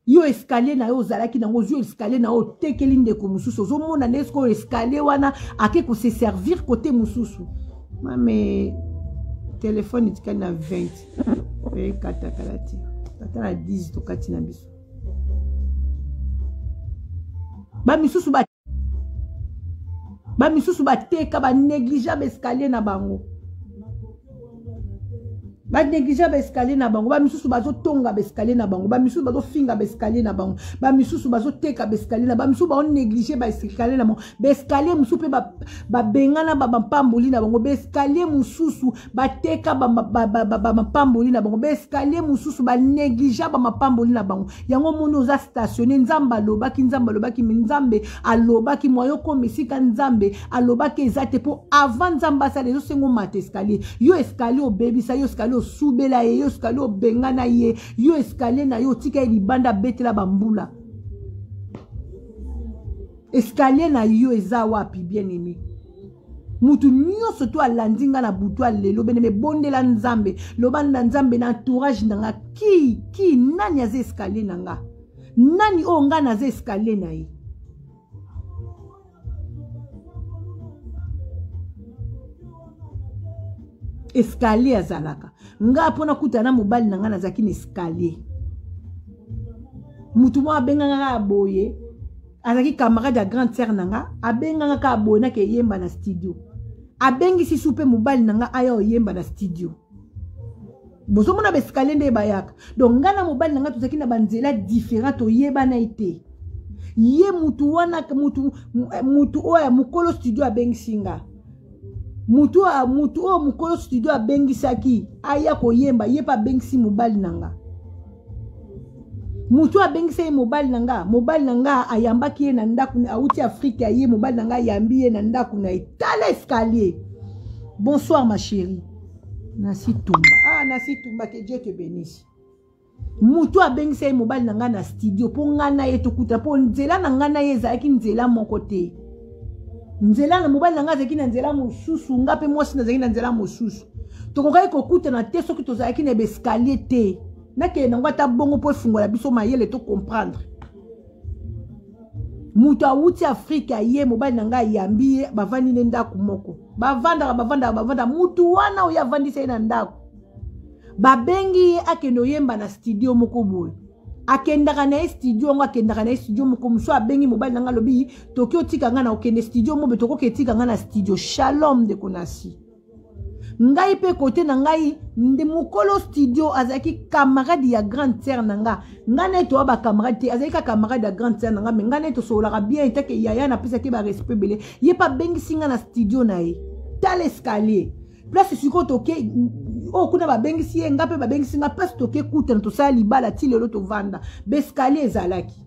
Yo escalier na yo ozalaki nango, ozwi escalier na yo otekeli ndeko mosusu, ozomona nde sikoyo escalier wana ake ko se servir kote mosusu. Mame telefone etikali na 20 ekatakala te, ata na 10 tokati na biso. Ba misusu ba ba misusu bateka, ba négligea ba escalier na bango. Ba négligea ba escalier na bango, ba misusu bazotonga ba escalier na bango, ba misusu bazofinga ba escalier na bango, ba misusu bazoteka ba escalier na bango, ba misusu bao négliger ba escalier na bango, ba escalier mosusu pe ba bengana ba mapamboli na bango, ba escalier mosusu bateka ba mapamboli na bango, ba escalier mosusu ba négligea ba mapamboli na bango. Yango moni oza stationné, Nzambe alobaki, Nzambe alobaki, mais Nzambe alobaki moyo okoma esika Nzambe alobaki eza te, po avant Nzambe asala ezosengo mata escalier. Yo escalier obebisa, yo escalier osubela ye, yo escalier obengana ye, yo escalier na yo otika ye libanda abetela ba mbula. Escalier na yo eza wapi, bien-aimé? Mutu nyonso to alandi nga na butu ya lelo, bene mebondela Nzambe, loba na Nzambe na entourage na nga, ki, ki, nani aza escalier na nga? Nani oyo nga naza escalier na ye? Escalier azalaka. Nga mpo nakuta na mobali na nga nazalaki na escalier. Mutu moko abengaka kaka boye, azalaki camarade ya grande sœur na nga, abengaka kaka boye nake yemba na studio. Abengisi su mpe mobali na nga aya oyemba na studio. Bozomona ba escalier nde bayaka. Donc nga na mobali na nga tozalaki na ba nzela différent, toyebana ete. Ye mutu wana, mutu, mutu oyo ya mokolo studio abengisi nga. Mutu oyo, mutu oyo mokolo studio abengisaki aya koyemba, ye pe abengisi mobali na nga. Mutu oyo abengisi ye mobali na nga, mobali na nga ayambaki ye na ndako, awuti Afrique ya ye, mobali na nga ayambi ye na ndako na ye. Tala escalier. Bonsoir ma chérie. Nasi Tumba. Ah, Nasi Tumba, que Dieu te bénisse. Mutu abengisa ye mobali na nga na studio po nga na ye tokuta, po nzela na nga na ye ezalaki nzela moko te. Nzela na mobali na nga azalaki na nzela mosusu, nga pe mwasi nazalaki na nzela mosusu. Tokokaki kokutana te soki tozalaki na escalier te. Nakende nango ata bongo po efungola biso mayele to comprendre. Moto awuti Afrika ye mobali na ngai ayambi ye, bavandi nde ndako moko, bavandaka bavandaka bavandaka. Motu wana oyo avandisa ye na ndako, babengi ye akende oyemba na studio moko boye. Akendaka na ye studio yango, akendaka na ye studio moko mosusu. Abengi mobali na ngai, alobi toki otika ngai na okende studio mobe, tokoki etika ngai na studio. Shalom ndeko Nasi. Ngai mpe kote na ngai nde mokolo studio azalaki camarade ya grande sœur na nga. Ngai na ye toya bacamarade te, azalaki ka camarade ya grande sœur na nga, me ngai na ye tosololaka bien etake yaya, napesaki barespect ebele. Ye mpe abengisi ngai na studio na ye, tala escalier place sikoyo toke oyo kuna babengisi ye, nga mpe babengisi nga place toke kutana, tosala libala ti lelo tovanda. Baescalier ezalaki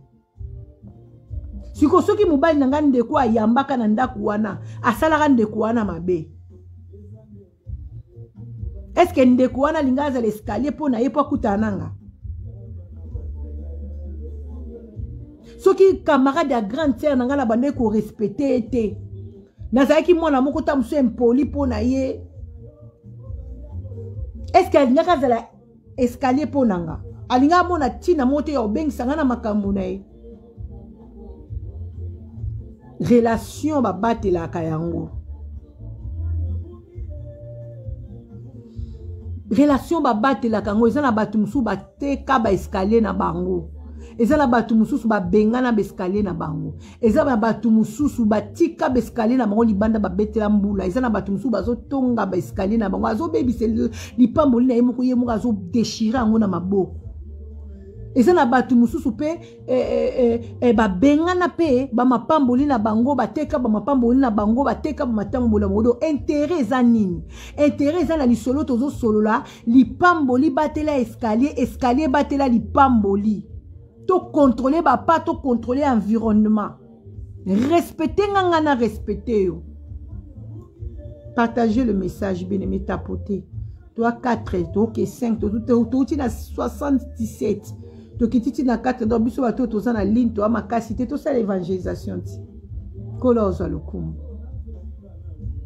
sikoyo. Soki mobali na ngai ndeko ayambaka na ndako wana, asalaka ndeko wana mabe, eske ndeko wana alinga azala escalier mpo na ye mpo akutana na nga? Soki camarade ya grande sœur na ngai na bandaki korespecte ye te, nazalaki mwana moko ta mosusu impoli mpo na ye, eske alingaki azala escalier mpo na nga? Alingi amona ntina moko te ya kobengisa nga na makambo na ye. Relation babatelaka yango, relation babatelaka yango. Eza na bato mosusu bateka baescalier na bango, eza na bato mosusu babengana baescalier na bango, eza na bato mosusu batika baescalier na bango libanda, babetela mbula. Eza na bato mosusu bazotonga baescalier na bango, azobebisa lipamboli na ye moko, ye moko azodeshire yango na maboko. Eza na bato mosusu mpe eh, eh, eh, babengana mpe bamapamboli na bango, bateka bamapamboli na bango, bateka bamatamboli na bango. Donc intérêt eza nini? Intérêt eza na lisolo tozosolola: lipamboli batela escalier, escalier batela lipamboli. Tocontrôle bapa, tocontrôle environnement. Respecte nga, nga na respecte yo. Partagez le message, bien aimé, tapoter. Toi 4, toke 5, touti na 77, tokiti ti na 4. Donc biso bato oyo toza na ligne, toa makasi te, tosala évangélisation ti Nkolo ozwa lokumu.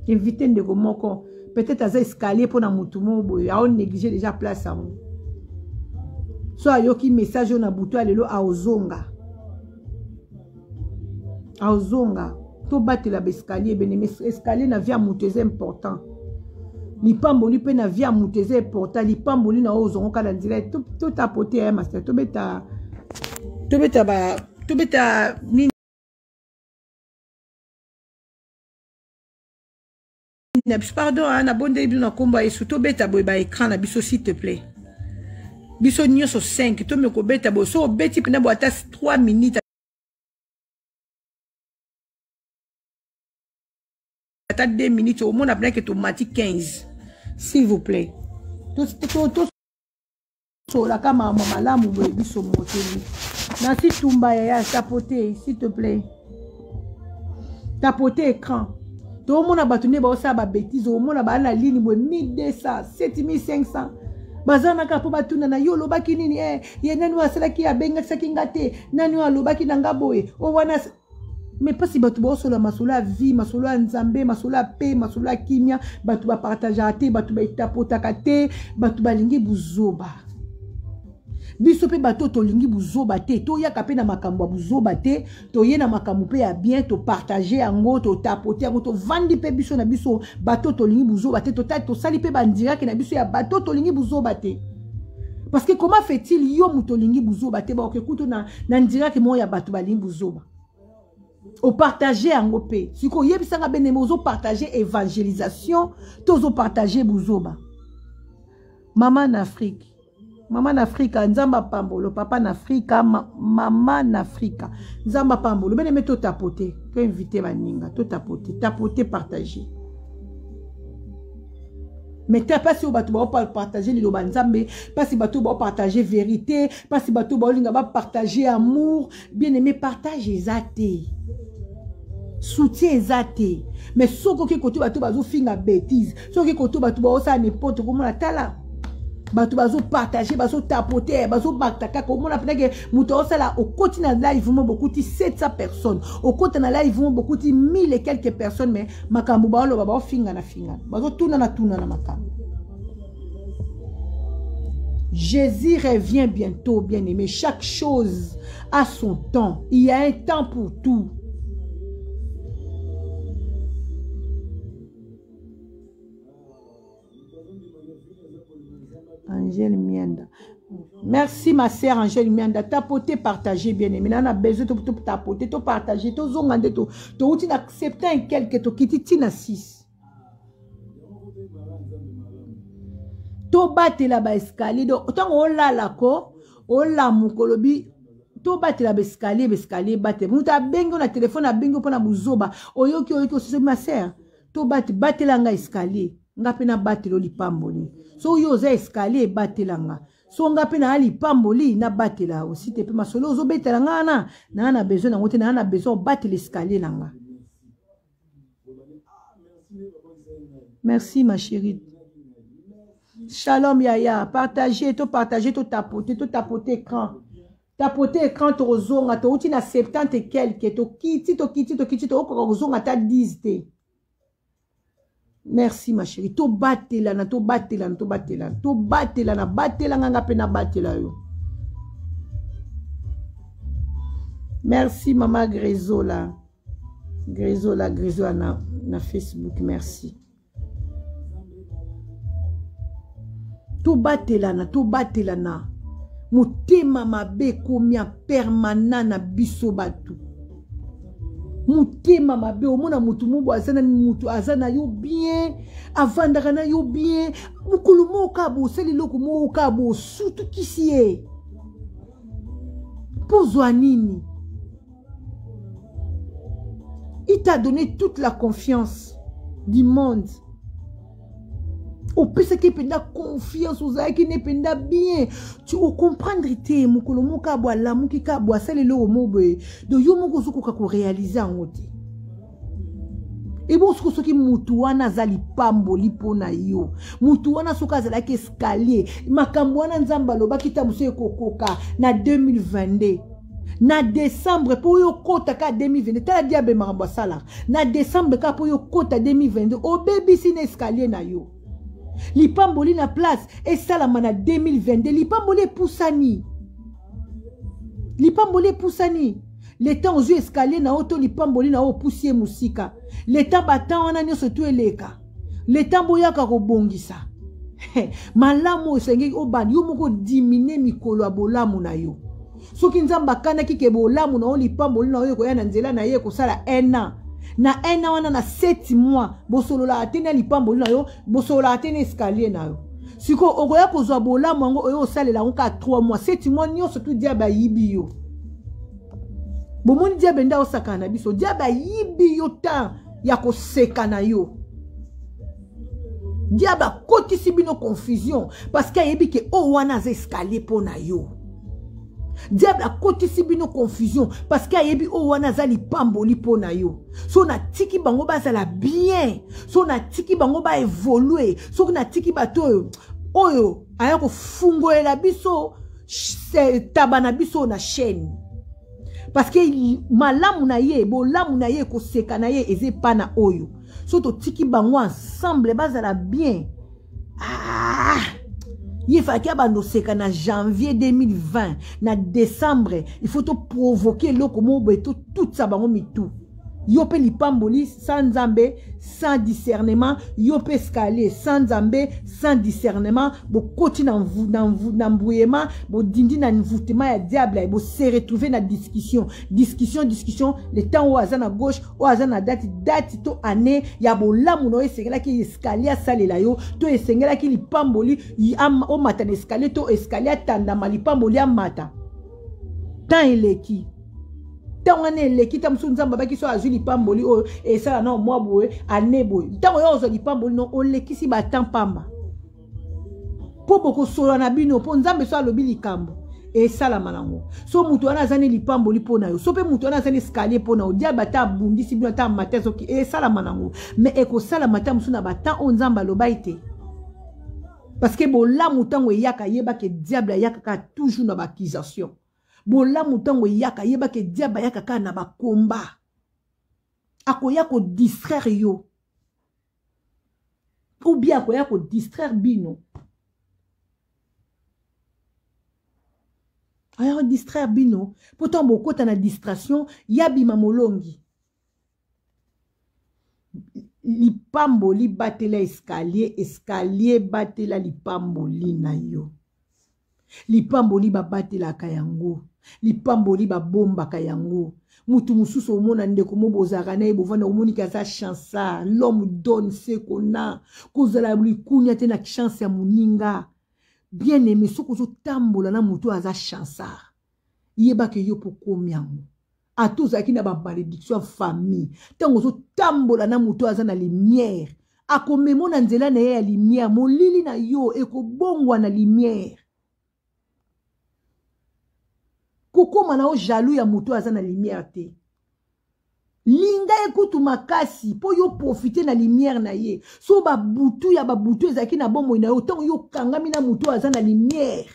Invité ndeko moko, peut-être aza escalier mpo na motu moko boye, aonéglige déjà place yango. So ayoki message oyo na butu ya lelo, aozonga, aozonga. Tobatela baescalier beneme. Escalier na vie ya moto eza important, lipamboli mpe na vie ya moto eza important. Lipamboli na oyo ozongo kaka na nzela. Totapote ya master, tobeta, tobeta ba, tobeta nini na biso. Pardon, nabondeli bino na nkombo ya Yesu, tobeta boye baécran na biso, s'il te plaît. Biso nyonso 5 tomi kobeta boye. So obeti mpena boye ata 3 minutes, ata 2 minutes, omona mpena ke tomati 15. S'il vous plaît, tosolaka mama malamu boye biso moteli. Nasi tumba yaya, tapote s'il te plaît, tapote écran. Toomona bato nde baosala babétise, omona baa na ligne boye 1200, 7500, baza na kaka mpo batuna na yo olobaki nini. Eh, ye nani oyo asalaki, abengisaki nga te, nani oyo alobaki na nga boye o wana? Me mpasi bato baosola masolo ya vie, masolo ya Nzambe, masolo ya pe, masolo ya kimia, bato bapartageaka te, bato baetapotaka te, bato balingi buzoba. Biso mpe bato tolingi buzoba te, toyaka mpe na makambo ya buzoba te, toye na makambo mpe ya bien, topartage yango, totapote yango, tovandi mpe biso na biso. Bato tolingi buzoba te, tosali mpe bandirake na biso ya bato tolingi buzoba te. Parce que comment fait-il yo moto olingi buzoba te, baoke kutu na ndirake moko ya bato balingi buzoba, opartage yango mpe? Sikoyo oyebisanga beneme, ozopartage évangélisation to ozopartage buzoba? Mama na Afrique, mama na Afrika, Nzambe apambolo. Papa na Afrika, mama na Afrika, Nzambe apambolo. Beneme, totapote, toinvite baninga, totapote, tapote, partage. Mais te, mpasi oyo bato baopartage liloba Nzambe, mpasi bato oyo baopartage vérité, mpasi bato oyo baolinga bapartage amour. Bien aimé, partage eza te, soutien eza te. Mais soki oke kote bato bazofinga bétise, soki kote bato baosala n'importe, komona tala bato bazopartage, bazotapote, bazobakta kaka. Omona mpenake moto aosala, okoti na live mo bokuti 700 personnes, okota na live mo bokuti 1000 et quelques personnes, mais makambo baoloba, baofingana fingana, bazotuna na tuna na makambo. Jésus revient bientôt, bien-aimé. Chaque chose a son temps. Il y a un temps pour tout. Angèle Mianda. Merci ma sœur Angèle Mianda. Tapoter, partager, bien aimé. On a besoin de tapoter, de partager, to zonga nde to to uti na 70 quelque to kiti tina 6. Tobatela ba escalier donc ntango olala ko olamuka olobi tobatela ba escalier ba escalier batela moto abengi yo na telefone abengi yo mpo na buzoba oyoki oyoki osisi ma sœur to bati batela nga escalier nga mpe nabatela lipamboli so yo oza escalier ebatela nga so nga mpe naa lipamboli nabatela osi te mpe masolo ozobetela nga wana naa na besoin nango te naa na besoin obatela escalier na nga. Merci ma chérie. Shalom yaya, partager, to partager, to tapoter, to tapoter écran. Tapoter écran tokozonga, touti na 70 et quelque, tokiti, tokiti, tokiti, tokokoka kozonga ata 10 te. Merci ma chérie. Tobatelana, tobatelana, tobatelana. Tobatelana, batela nga pe na batela yo. Merci mama Grezola. Grezola, Grezola na Facebook, merci. Tobatelana, tobatelana. Motema mabe ekomi ya permanent na biso bato. Motema mabe, omona motu mobo aza na motu aza na yo bien, avandaka na yo bien, mokolo moko kaka bosali eloko moko kaka bosutukisi ye. Mpo zwa nini? Il t'a donné toute la confiance du monde. Opesaki mpenza confiance, ozalaki ne mpenza bien. Tu ocomprendre te mokolo moko abo alamuki ka abo asali eloko moko boye. Donc yo moko ozokoka korealize yango te. Ebo soki soki mutu wana aza lipamboli mpo na yo, mutu wana soki azalaki escalier, makambo wana Nzambe alobaki ta mosusu ekokoka na 2022 na décembre mpo oyo okota kaka 2022. Tala diable makambo asalaka na décembre kaka mpo oyo okota 2022, obebisi na escalier na yo. Lipamboli na place esalama na 2022, lipamboli epusani, lipamboli epusani. Le temps ozwi escalier na yo to lipamboli na yo opusi ye mosika. Le temps ba temps wana nyonso to eleka. Le temps boyaka kobongisa. Malamu osengeli obanda yo moko dimine mikolo ya bolamu na yo. Soki Nzambe akanaki ke bolamu na yo lipamboli na yo ekoya na nzela na ye ekosala 1 an. Na 1 an wana na 7 mois bosololaka te na lipamboli na yo, bosololaka te na escalier na yo. Sikoyo okoya kozwa bolamu yango oyo osalela yango kaka 3 mois, 7 mois nyonso tu diable ayibi yo. Bomoni diable nde aosakana na biso. Diable ayibi yo temps ya koseka na yo. Diable akotisi bino confusion parce que ayebi ke oyo wana aza escalier mpo na yo. Diable akotisi bino confusion parce que ayebi oyo wana aza lipamboli mpo na yo. So natiki bango bazala bien, so natiki bango ba évoluer, soki natiki bato oyo oyo aya kofungolela biso taba na biso na chaîne. Parce que malamu na ye, bolamu na ye, koseka na ye eza epa na oyo. So totiki bango ensemble bazala bien. Ye faki abanda oseka na janvier 2020, na décembre, il faut to provoquer eloko moko boye, totutisa bango mitu. Yo pe lipamboli sans Nzambe, sans discernement, yo pe escalier sans Nzambe, sans discernement, bokoti na mvu, na mvu, na mbuyema, bodindi na mvutema ya diable, bo se retrouver na discussion, discussion, discussion, le temps oyo aza na gauche, oyo aza na date, date to année ya bolamu na oyo esengelaki escalier asalela yo, to esengelaki lipamboli, omata na escalier, to escalier atandama, lipamboli amata. Temps eleki. Ntango wana eleki, ntango mosusu Nzambe abaki so azwi lipamboli oyo esala na mwa boye, ane boye. Ntango oyo ozwa lipamboli no, olekisi ba temps pamba. Po bokosolola na bino, po Nzambe so alobi likambo esalama nango. So moto wana aza ne lipamboli mpo na yo, so pe moto wana aza ne escalier mpo na yo, diable ata abundisi bino, ata amati azoki, esalama nango. Mais ekosalama ata mosusu na ba temps oyo Nzambe alobai te. Parce que bolamu ntango eyaka, yeba ke diable ayaka kaka toujours na ba accusation. Bolamu ntango eyaka, yeba ke diable ayaka kaka na ba combat. Akoya ko distraire yo. Ou bien akoya ko distraire bino. Aya kodistraire bino mpo ntango bokota na distraction ya bima molongi. Lipamboli batela escalier, escalier batela lipamboli na yo. Lipamboli babatelaka yango, lipamboli babombaka yango. Mutu mosusu omona ndeko mo bozalaka na ye bovanda, omoni ke aza chansard. L'homme donne ce qu'on a. Kozala likunya te na chance ya moninga. Bien aimé, soki ozotambola na motu aza chansard, yeba ke yo mpo okomi yango. Ata ozalaki na ba malédiction ya famille, ntango ozotambola na motu aza na lumière, akomemo na nzela na ye ya lumière, molili na yo ekobongwa na lumière. Kokoma na yo jaloux ya motu aza na lumière te. Linga ye kutu makasi mpo yo profite na lumière na ye. So babutu ya babutu ezalaki na bomoi na yo, ntango yo okangami na motu aza na lumière,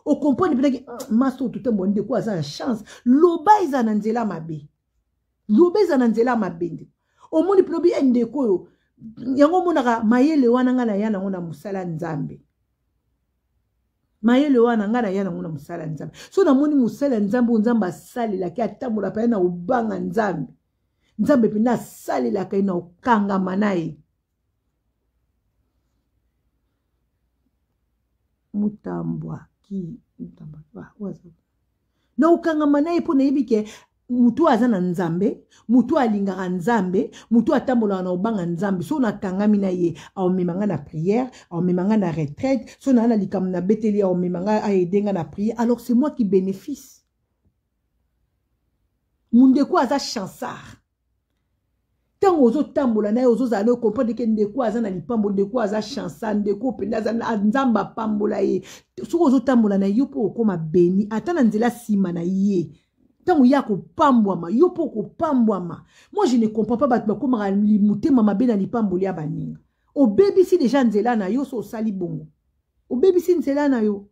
okomprendre mpenaki maso ototambola ndeko aza na chance. Loba eza na nzela mabe, loba eza na nzela mabe ndeko. Omoni mpe lobi ndeko oyo yango omonaka mayele wana ngai naya nango na mosala Nzambe. Mayele wana ngai naya nango na mosala Nzambe. So namoni mosala ya Nzambe oyo Nzambe asalelaki, atambola mpenza na kobanga Nzambe. Nzambe mpenza asalelaka ye na kokangama na ye. Mutambwa ki mutambwa ah, na kokangama na ye mpo nayebi ke motu aza na Nzambe, motu alingaka Nzambe, motu atambolaka na kobanga Nzambe. So nakangami na ye, aomema nga na prière, aomema nga na retraite. So naa na likambo nabeteli, aomema nga, aede nga na prière. Alors c'est moi qui bénéfice. Mundeko aza chansard. Ntango ozotambola na ye, ozozala na ye, okomprendre ke ndeko aza na lipambo, ndeko aza chansard, ndeko mpenza aza na Nzambe apambola ye. Soki ozotambola na yo mpo okóma beni, ata na nzela nsima na ye, ntango ye akopambwama, yo mpo okopambwama. Moi je ne comprends pas bato bakomaka motema mabe na lipamboli ya baninga. Obebisi deja nzela na yo, so osali bongo obebisi nzela na yo.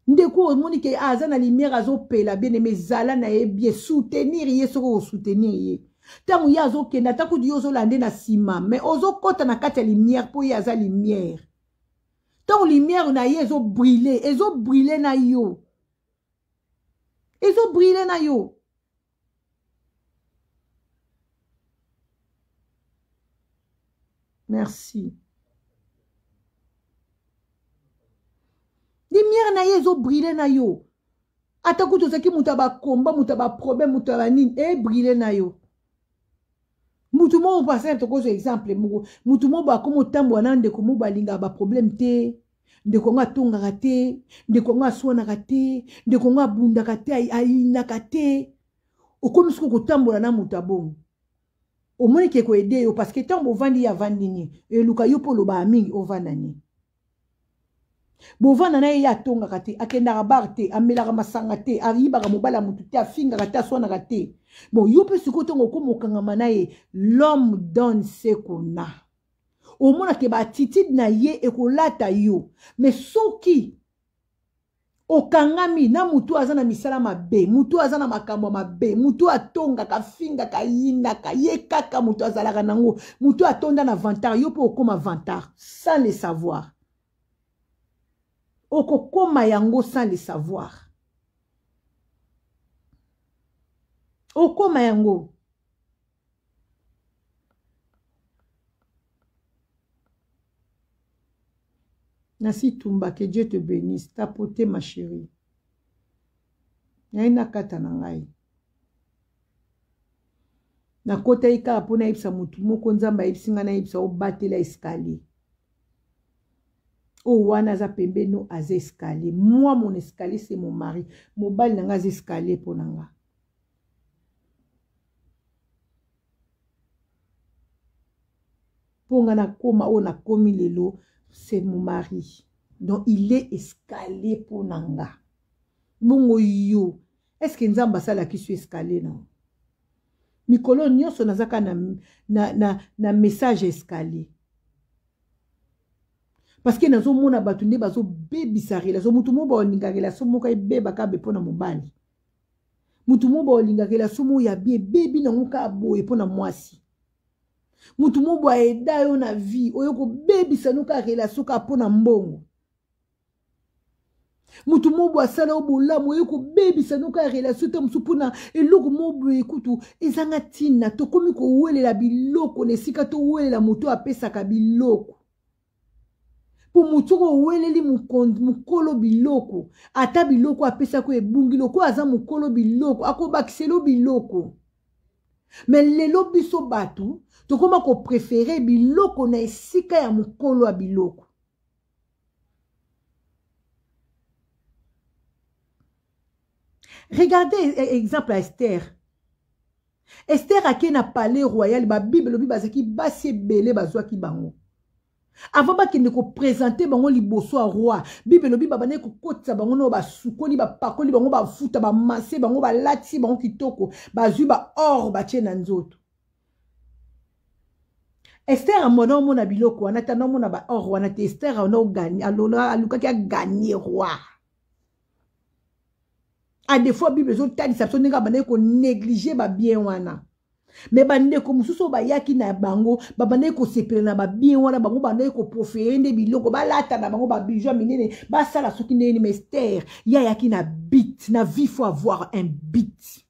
Ndeko omoni ke aza na lumière, azopela bien aimé, zala na ye bien, soutenir ye soki okosoutenir ye. Ntango ye azokende, ata kutu yo ozolande na nsima, mais ozokɔta na kati ya lumière mpo ye aza lumière. Ntango lumière na ye ezobrille, ezobrille na yo, ezobrille na yo. Merci. Lumière na ye ezobrille na yo. Ata kutu ozalaki moto ya bakomba, moto ya baproblème, moto ya banini, ebrille na yo. Mutu moko, par exemple, tokozwa exemple moko, mutu moko akoma otambola na ndeko moko balingaka baproblème te, ndeko yango atongaka te, ndeko yango aswanaka te, ndeko yango abundaka te, ayinaka te. Okomi soki kotambola na moto ya bongo, omoni ke koede yo, parce que ntango bovandi, ye avandi nini, eluka yo mpo olobaka mingi, ovanda nini, bovanda na ye, ye atongaka te, akendaka bar te, amelaka masanga te, ayibaka mobali ya motu te, afingaka te, aswanaka te. Bon, yo mpe sikoyo ntango okoma okangama na ye, l'homme donne ce qu'on a. Omonake ba attitude na ye ekolata yo. Mais soki okangami na mutu aza na misala mabe, mutu aza na makambo mabe, mutu atongaka, afingaka, ayinaka, ye kaka mutu azalaka nango, mutu atonda na vantard, yo mpe okoma vantard sans le savoir. Okokoma yango sans le savoir. Okoma yango. Nasi Tumba, que Dieu te bénisse. Tapote ma chérie. Ngai nakata na ngai. Nakotaki kaka mpo nayebisa motu moko, Nzambe ayebisi ngai nayebisa obatela escalier. Oyo wana aza pembeni no aza escalier. Moi mon escalier c'est mon mari. Mobali na ngai aza escalier mpo na nga. Mpo nga nakoma oyo nakomi lelo, c'est mon mari. Donc il est escalier mpo na nga. Bongo yo, est-ce que Nzambe asalaki so escalier na yo? Mikolo nyonso nazaka na message escalier. Parce que nazomona bato nde bazobebisa relation. Motu moko baolinga relation moko ebebaka be mpo na mobali. Motu moko baolinga relation moko ya bien ebebi nango kaka boye mpo na mwasi. Motu moko boye aeda yo na vie, oyo kobebisa no kaka relation kaka mpo na mbongo. Moto moko boye asala yo bolamu, oye kobebisa noka ya relation ta mosusu mpona eloko moko boye kutu ezanga ntina. Tokomi kowelela biloko na esika towelela moto oyo apesaka biloko. Mpo moto soki oweleli mokolo biloko, ata biloko apesaki oyo ebungi, lokola aza mokolo biloko akobakisela yo biloko. Me lelo biso bato tokoma koprefere biloko na esika ya mokolo ya biloko. Regardez e, e, exemple ya Esther. Esther ake na palais royal, ba Bible elobi bazalaki basi ebele bazwaki bango. Avant bakende kopresente bango liboso ya roi, Bible elobi babandaki kokotisa bango no basukoli, bapakoli bango bafuta, bamase bango, balatisi bango kitoko, bazwi ba or batie na nzoto. Esther amona omona biloko wana te, omona ba or wana te. Esther alukaki aganye roi. A des fois Bible ezotalisa biso ndenge abandaki konéglige babien wana. Me bandeko mosusu oyo bayaki na bango babandaki kosepela na babien wana, bango bandaki koprofere nde biloko balata na bango babiju ya minene basala soki ndenge nini. Mais Esther ye ayaki na bit na vie, faut avoir un bit.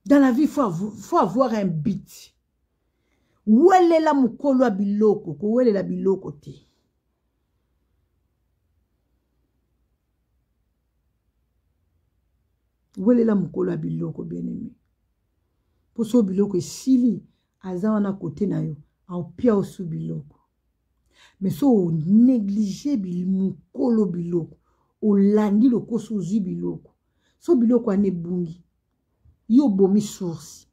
Dans la vie, il faut, faut avoir un but. Welela mokolo ya biloko, kowelela biloko te. Welela mokolo ya biloko, bien-aimé. Mpo so biloko esili, aza wana kote na yo, aopia osu biloko. Mais so onéglige mokolo biloko, olandi lokoso ozwi biloko. So biloko wana ebungi, yo obomi source.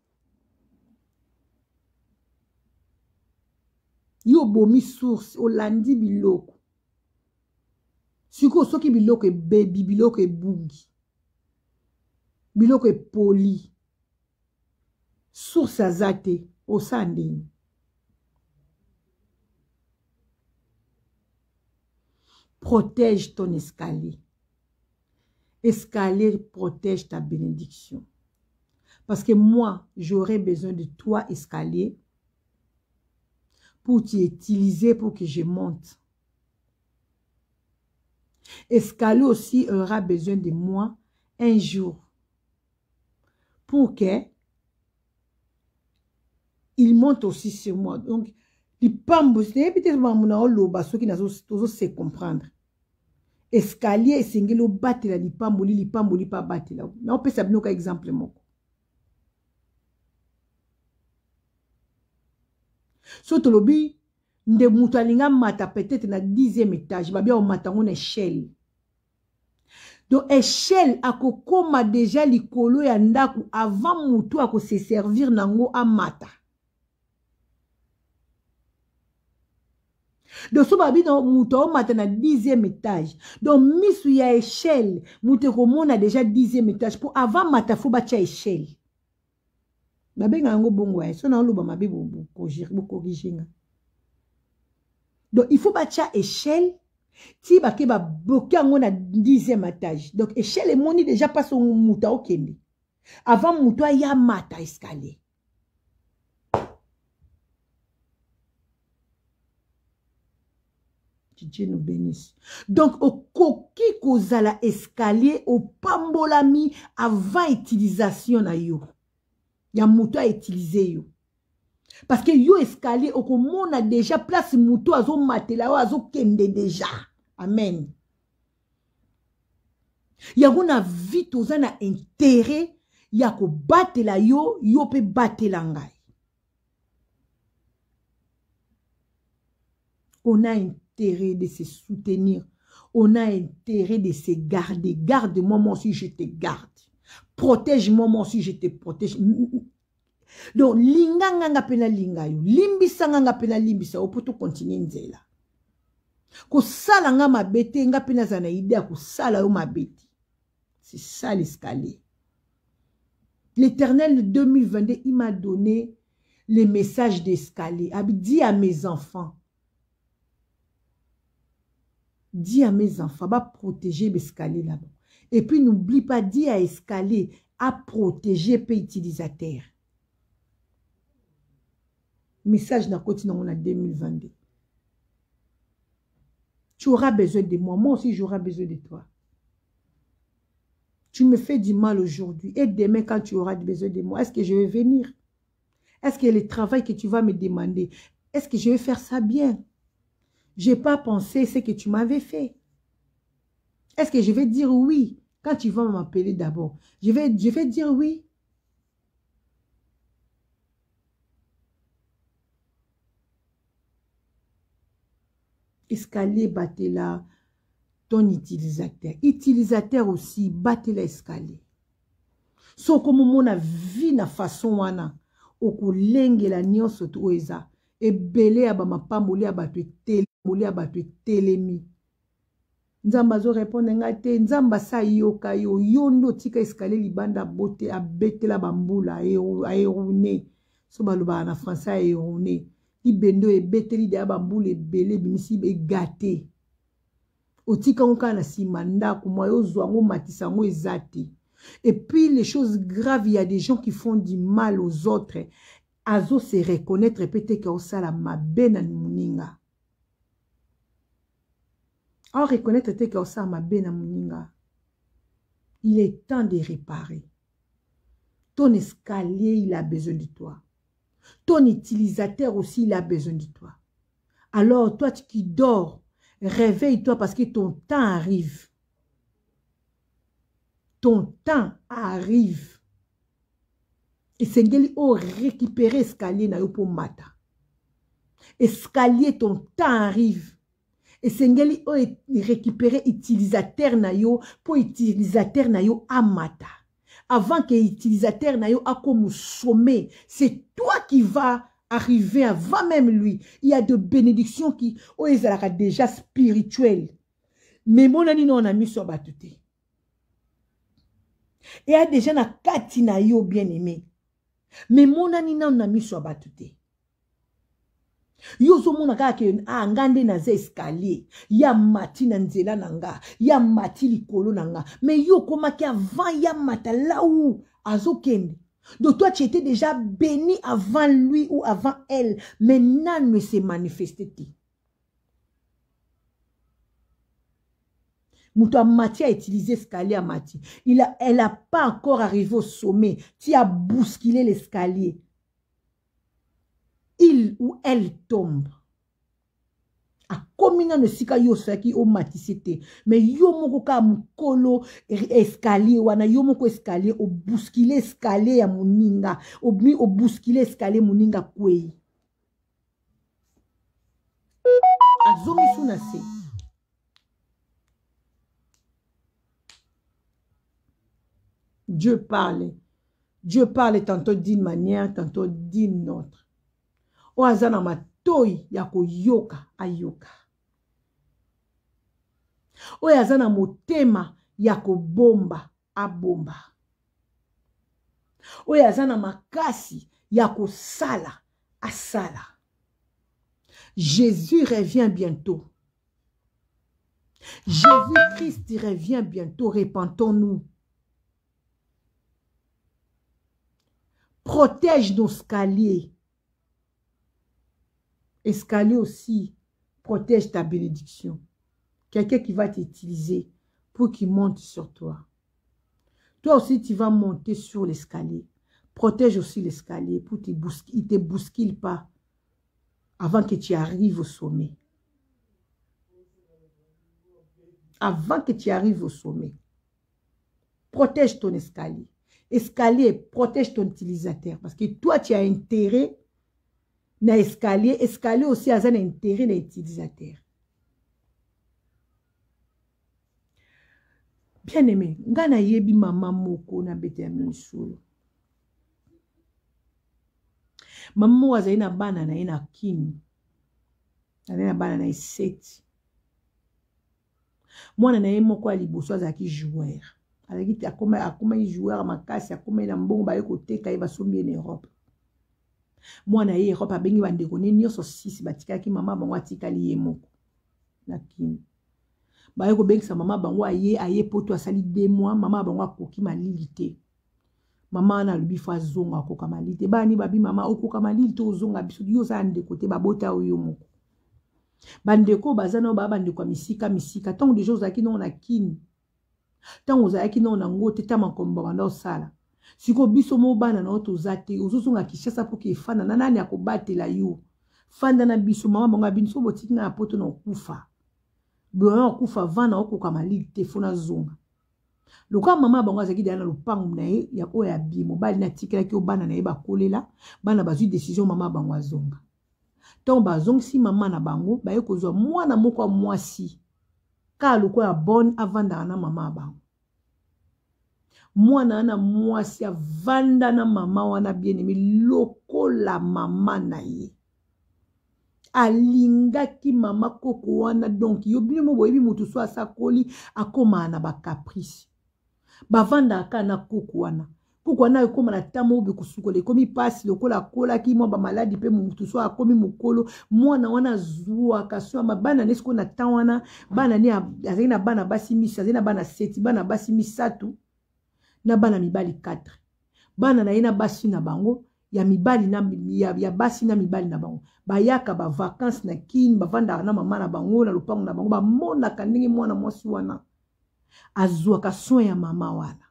Yo obomi source, olandi biloko. Sikoyo soki biloko ebebi, biloko ebungi, biloko epoli, source aza te, osala ndenge? Protège ton escalier. Escalier protège ta bénédiction. Parce que moi, j'aurais besoin de toi, escalier, pour t'utiliser pour que je monte. Escalier aussi aura besoin de moi un jour pour que il monte aussi sur moi. Donc, lipambo, nayebi te makambo na oloba soki tozo se comprendre. Escalier esengeli obatela lipamboli, lipamboli mpe abatela. Naopesa bino ka exemple moko. So tolobi nde moto alinga mata peut-être na 10e étage, babia omata yango na échelle. Donc échelle akokoma déjà likolo ya ndako avant moto akose servir nango amata. Donc so babi na moto aomata na 10e étage, donc misu ya échelle moto ekomona déjà 10e étage, po avant mata fo batia échelle. Babenga yango bongo ya so na oloba mabe, bokorige nga. Donc il faut batia échelle ti bake babloke yango na 10e étage. Donc échelle emoni déjà mpasi moto aokende avant moto aya mata escalier. Dieu nous bénisse. Donc, okoki kozala escalier opambolami avant utilisation na yo. Ya moto a utiliser yo. Parce que yo escalier okomona déjà place moto azomatela yo azokende déjà. Amen. Yango na vie toza na intérêt ya kobatela yo, yo pe batela ngai. On a intérêt de se soutenir. On a intérêt de se garder. Garde-moi, moi aussi, je te garde. Protège-moi, moi aussi, je te protège. Donc, linga nganga pe na linga yo. Limbisa nganga pe na limbisa yo po to continuer nzela. Kosala nga mabe te, nga pe naza na idée ya kosala yo mabe te. C'est ça l'escalier. L'Éternel 2022, il m'a donné les messages d'escalier. Il dit à mes enfants. Dis à mes enfants, ba protéger l'escalier là-bas. Et puis n'oublie pas, dis à escalier, à protéger pe utilisateur. Message na koti na 2022. Tu auras besoin de moi, moi aussi j'aurai besoin de toi. Tu me fais du mal aujourd'hui et demain quand tu auras besoin de moi, est-ce que je vais venir? Est-ce que le travail que tu vas me demander, est-ce que je vais faire ça bien? J'ai pas pensé ce que tu m'avais fait. Est-ce que je vais dire oui quand tu vas m'appeler d'abord? Je vais, je vais dire oui. Escalier batela ton utilisateur. Utilisateur aussi batela escalier. Soko momona vie na façon wana okolengela nyonso to oyo eza ebele ya bamapamboli ya bato etelemoli ya bato etelemi nzambe azorepondre ngai te nzambe asi ayoka yo yo nde otika escalier libanda bote abetela bambula aerune so balobaka na français aerune libende oyo ebeteli deya bambula ebele ebimisi egate otika yango kaka na nsima ndako mwa yo ozwa yango omatisa yango eza te et puis les choses graves il y a des gens qui font du mal aux autres azo se reconnaître pe te ke osala mabe na moninga ao reconnaître te ke osala mabe na moninga il est temps de réparer ton escalier il a besoin de toi ton utilisateur aussi il a besoin de toi alors toi qui dors réveille-toi parce que ton temps arrive ton temps arrive esengeli o récupérer escalier na yo mpo mata escalier ton temps arrive esengeli o récupérer utilisateur na yo mpo utilisateur na yo amata avant que utilisateur na yo akoma sommet c'est toi qui va arriver avant même lui il y a de bénédictions qui oyo ezalaka déjà spirituelle mais emonani nao na miso ya bato te eya deja na kati na yo bien aimé mais emonani nano na miso ya bato te yo ozomona kaka ke ah, nga nde naza escalier ya mati na nzela na nga ya mati likolo na nga mais yo okomaki avant ya mata là où azokende donc toi tu étais déjà béni avant lui ou avant elle mais nanu ese manifeste te moto amati a utilisé escalier amati il a, elle a pas encore arrivé au sommet ti a bousculé l'escalier il ou elle tombe akomi nano esika yo osalaki omatisi te mais yo moko kaka mokolo escalier wana yo moko escalier obuskile escalier ya moninga omi obuskile escalier moninga akwei azongi su na se Dieu parle. Dieu parle tantôt d'une manière, tantôt d'une autre. Oyo aza na matoi ya koyoka ayoka. Oyo aza na motema ya kobomba abomba. Oyo aza na makasi ya kosala asala. Jésus revient bientôt. Jésus-Christ revient bientôt. Repentons-nous. Protège nos escaliers. Escalier aussi, protège ta bénédiction. Quelqu'un qui va t'utiliser pour qu'il monte sur toi. Toi aussi, tu vas monter sur l'escalier. Protège aussi l'escalier pour qu'il ne te bouscule pas avant que tu arrives au sommet. Avant que tu arrives au sommet. Protège ton escalier. Escalier, protège ton utilisateur. Parce que toi, tu as intérêt na escalier. Escalier aussi a un intérêt na utilisateur. Bien aimé, nga na yebi mama moko na bete ya lisolo. Mama moko azali na bana na ye na Kin. Azali na bana na ye seti. Mwana na ye moko ya liboso azalaki joueur. Azalaki akomaki joueur makasi, akomaki na mbongo baye koteka ye basombi ye na Europe. Mwana ye Europe abengi bandeko ne nyonso sisi batikaki mama bango atikali ye moko na Kin. Baye kobengisa mama bango, aye aye poto, asali 2 mois, mama bango akoki malili te. Mama wana alobi fo azonga, akoka malili te. Bani babi mama okoka malili te, ozonga biso, yo oza ndeko te, babota yo moko. Bandeko baza nao baa bandeko ya misika misika. Ntango deja ozalaki nao na Kini, ntango ozalaki nao na ngo te, ta makambo babanda osala. Sikoyo biso mo bana na yo toza te, ozozonga Kinshasa mpo ke efanda na nani akobatela yo? Fanda na biso. Mama bango abini so botiki nga na poto na okufa, boya okufa vana okoka malili te, fo nazonga. Lokola mama bango azalaki deya na lopango na ye ya oyo ya bie, mobali na atikelaki oyo bana na ye bakolela, bana bazwi decision mama bango azonga. Ntango bazongisi mama na bango, baye kozwa mwana moko ya mwasi kaka lokola bonne, avandaka na mama ya bango. Mwana wana mwasi avanda na mama wana bien aimé lokola mama na ye. Alingaki mama koko wana. Donc yo bino mo boyebi motu so asakoli akomaka na bacaprice. Bavandaka kaka na koko wana. Koko wana ekóma na ntango moko kosukola ekomi mpasi, lokola akolaki mwa bamaladi mpe motu so akomi mokolo, mwana wana azwaka so ya bana ne. Sikoyo na ntango wana bana ne azali na bana basi miso, azali na bana seti, bana basi misato na bana mibali 4. Bana na ye na basi na bango ya mibali na ya basi na mibali na bango bayaka ba vacances na Kin, bavandaka na mama na bango na lopango na bango. Bamonaka ndenge mwana mwasi wana azwaka soin ya mama wana.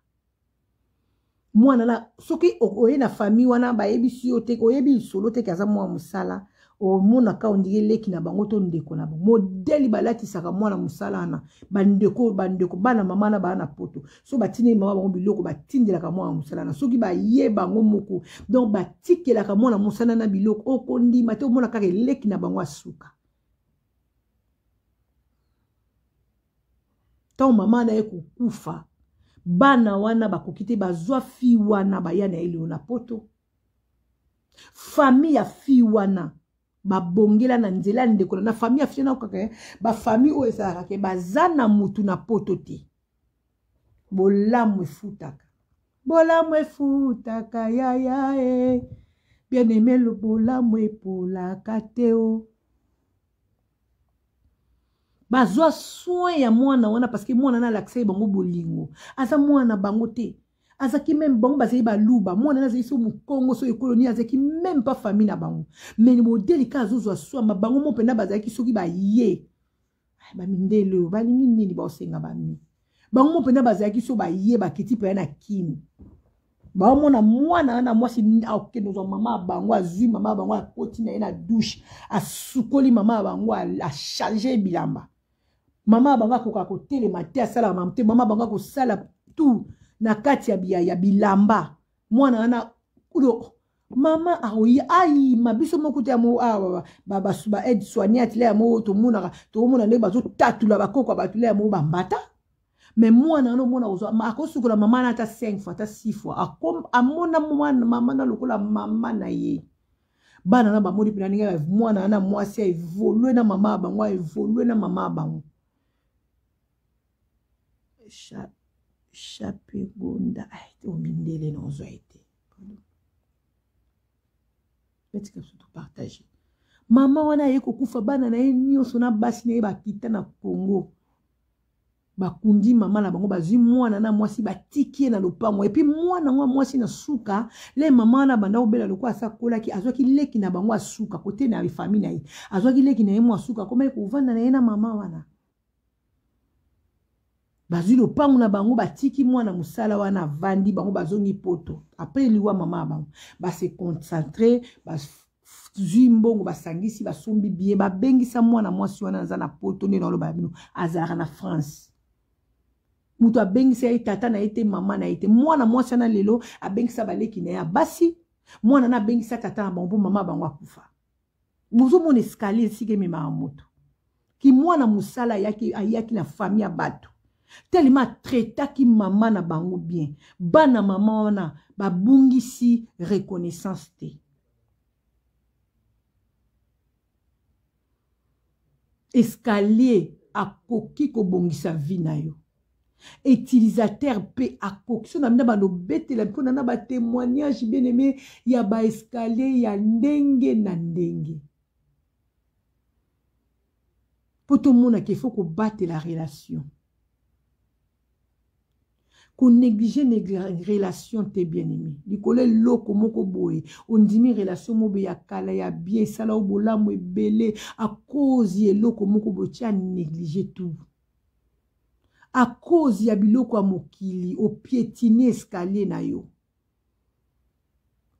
Mwana na soki oye na famille wana, bayebisi yo te, oyebi lisolo te ke aza mwana mosala, omonaka ondire leki na bango to ndeko na bango. Modeli balatisaka mwana mosala wana, bandeko bandeko bana mama na baa na poto, so batindeli mama bango biloko, batindelaka mwana mosala wana. Soki baye bango moko, donc batikelaka mwana mosala na biloko, okondima te, omona kaka eleki na bango asuka. Ntango mama na ye kokufa, bana wana bakoki te, bazwa fi wana, baya na ye lelo na poto. Famille ya fi wana babongela na nzela ya ndeko na famille ya fi na kaka bafamille oyo ezalaka ke baza na mutu na poto te. Bolamu efutaka, bolamu efutaka yaya e bien aimé, bolamu epolaka te o. Bazwa soin ya mwana wana parce que mwana wana alakisa ye bango bolingo. Aza mwana na bango te, azalaki meme bango bazali baluba, mwana wana azali so mokongo so ekolo nini, azalaki meme pas famille na bango, mais modeli kaka azozwa soin ma bango mo mpena bazalaki. Soki baye bamindele oyo balingi nini, baosenga bami bango mo mpena bazalaki. So baye bakiti mpenza na Kini, baomona mwana wana mwasi akokende kozwa mama ya bango, azwi mama ya bango, akoti na ye na douche, asukoli mama ya bango, achange bilamba. Mama ya bango akoka kotelema te, asalaka mama te, mama ya bango akosala tout na kati ya bilamba. Mwana wana kulo mama akoya ayima biso moko te, yamo awa ba aide soignante le yamo tomonaka, tokomona ndenge bazotatula bakoko ya bato le yamo bambata. Mais mwana wana omona kozwa akosukola mama na ata 5 fois, ata 6 fois, amona mwana mama na lokola mama na ye. Bana na bamoni mpena ndenge mwana wana mwasi aevolue na mama ya bango, aevolue na mama ya bango. Chapegonda omindele na ozwa ye te, etika biso topartage. Mama wana aye kokufa, bana na ye nyonso na basi na ye bakita na Congo, bakundi mama na bango, bazwi mwana na mwasi, batiki ye na lopango. Epuis mwana yango ya mwasi na suka le mama wana abanda kobela, lokola asakolaki, azwaki leki na bango asuka kote na famille na ye, azwaki leki na ye mwa asuka, akomaki kovanda na ye na mama wana. Bazwi lopango na bango, batiki mwana mosala wana avandi, bango bazongi poto. Apres liwa mama ya bango, base concentre, bazwi mbongo, basangisi, basombi bie, babengisa mwana mwasi wana aza na poto. Nde naoloba ya bino, azalaka na France. Moto abengisa ye tata na ye te, mama na ye te. Mwana mwasi wana lelo abengisa baleki na ye ya basi, mwana na abengisa tata na bango mpo mama ya bango akufa. Bozomona escalier esika ememaka moto. Kimwana mosala ayaki, ayaki na famille ya bato, telema atraitaki mama na bango bien. Bana mama wana babungisi reconnaissance te. Escalier akoki kobongisa vie na yo, utilisateur mpe akoki. So na bina balobetela mpona na batémoignage bien aimé ya baescalier ya ndenge na ndenge. Mpo tomonaka il faut kobatela relation. Konéglige relation te, bien aimé. Likolo eloko moko boye, ondimi relation moko boye ya kala ya bien, esala yo bolamu ebele, à cause ya eloko moko boye tia néglige tout. À cause ya biloko ya mokili, opiétine escalier na yo.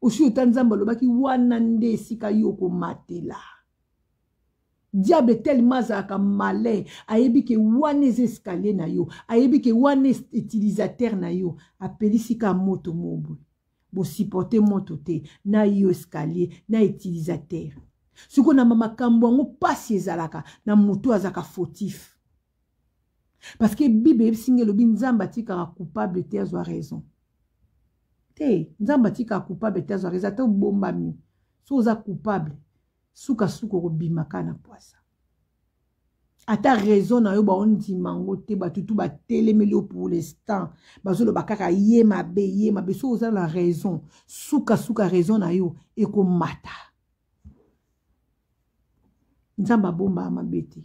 Osi ota Nzambe alobaki wana nde esika yo okomatela. Diable tellement azalaka malin, ayebi ke wana eza escalier na yo, ayebi ke wana utilisateur na yo, apelisi ka moto mobwe. Bosupporte moto te na yo escalier na utilisateur. Sikoyo na makambo yango pasi ezalaka na moto azalaka fautif. Parce que Bible eyebisi ngai, elobi Nzambe atikaka coupable te azwa raison. Te, Nzambe atikaka coupable te azwa raison, ata obombami. So oza coupable, sukasuka okobima kaka na pwasa. Ata raison na yo baondima yango te, bato tu batelemeli yo pour l'instant, bazoloba kaka ye mabe, ye mabe. So oza na raison, sukasuka raison na yo ekomata. Nzambe abombaka mabe te.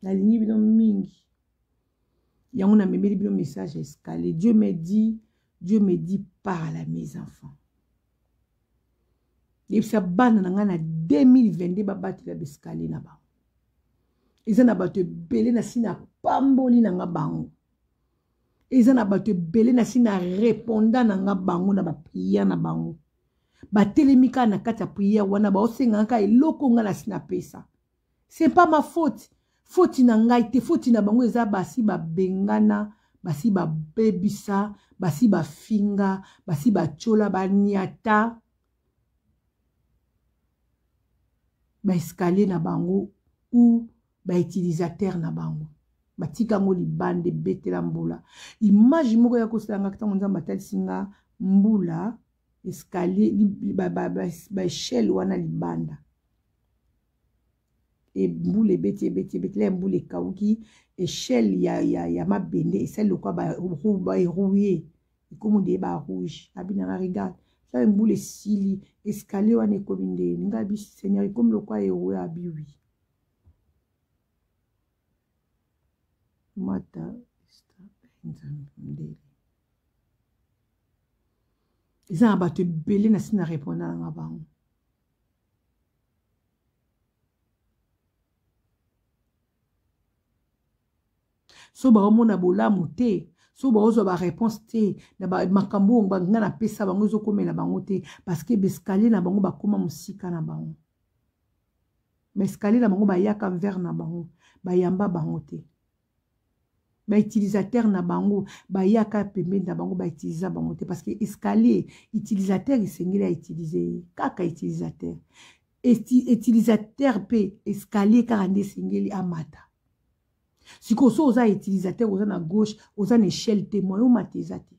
Nalingi bino mingi. Yango namemeli bino message escalier. Dieu me dit, Dieu me dit parle à mes enfants. Yebisa bana na ngai na 2022 babatela baescalier na bango. Eza na bato ebele na si na pamboli na nga bango. Eza na bato ebele na si na reponda na nga bango na ba prière na bango. Batelemi kaka na kati ya prière wana, baosenga kaka eloko nga na si na pesa. C'est pas ma faute. Faute na ngai te, faute na bango eza basi babengana, basi babebisa, basi bafinga, basi batiola, baniata ba escalier na bango ou ba utilisateur na bango. Batika yango libanda ebetela mbula. Image moko ya kosala nga ntango Nzambe atalisi nga mbula, escalier, ba échelle wana libanda. E mbula ebeti, ebeti, ebeti, la mbula ekauki, échelle ya mabende esali lokola ba rouillé, ekomi nde ba rouge. Abi nanga regarde, la mbula esili, escalier wana ekomi nde nga bi Seigneur ekomi lokola rouillé. Abi oui. Mata Nzambe ndele. Eza na bato ebele na si na répondre nanga bango. So baomona bolamu te, so baozwa ba réponse te na ba makambo oyo nga napesa bango ezokomela bango te, parce que baescalier na bango bakoma mosika na bango. Baescalier na bango bayaka envers na bango, bayamba bango te. Ba utilisateur na bango bayaka pembeni na bango, ba utiliser bango te, parce que escalier utilisateur esengeli a utiliser ye kaka utilisateur. Utilisateur pe escalier kaka nde esengeli amata. Sikoyo so oza utilisateur, oza na gauche, oza na échelle te, moyen omata eza te.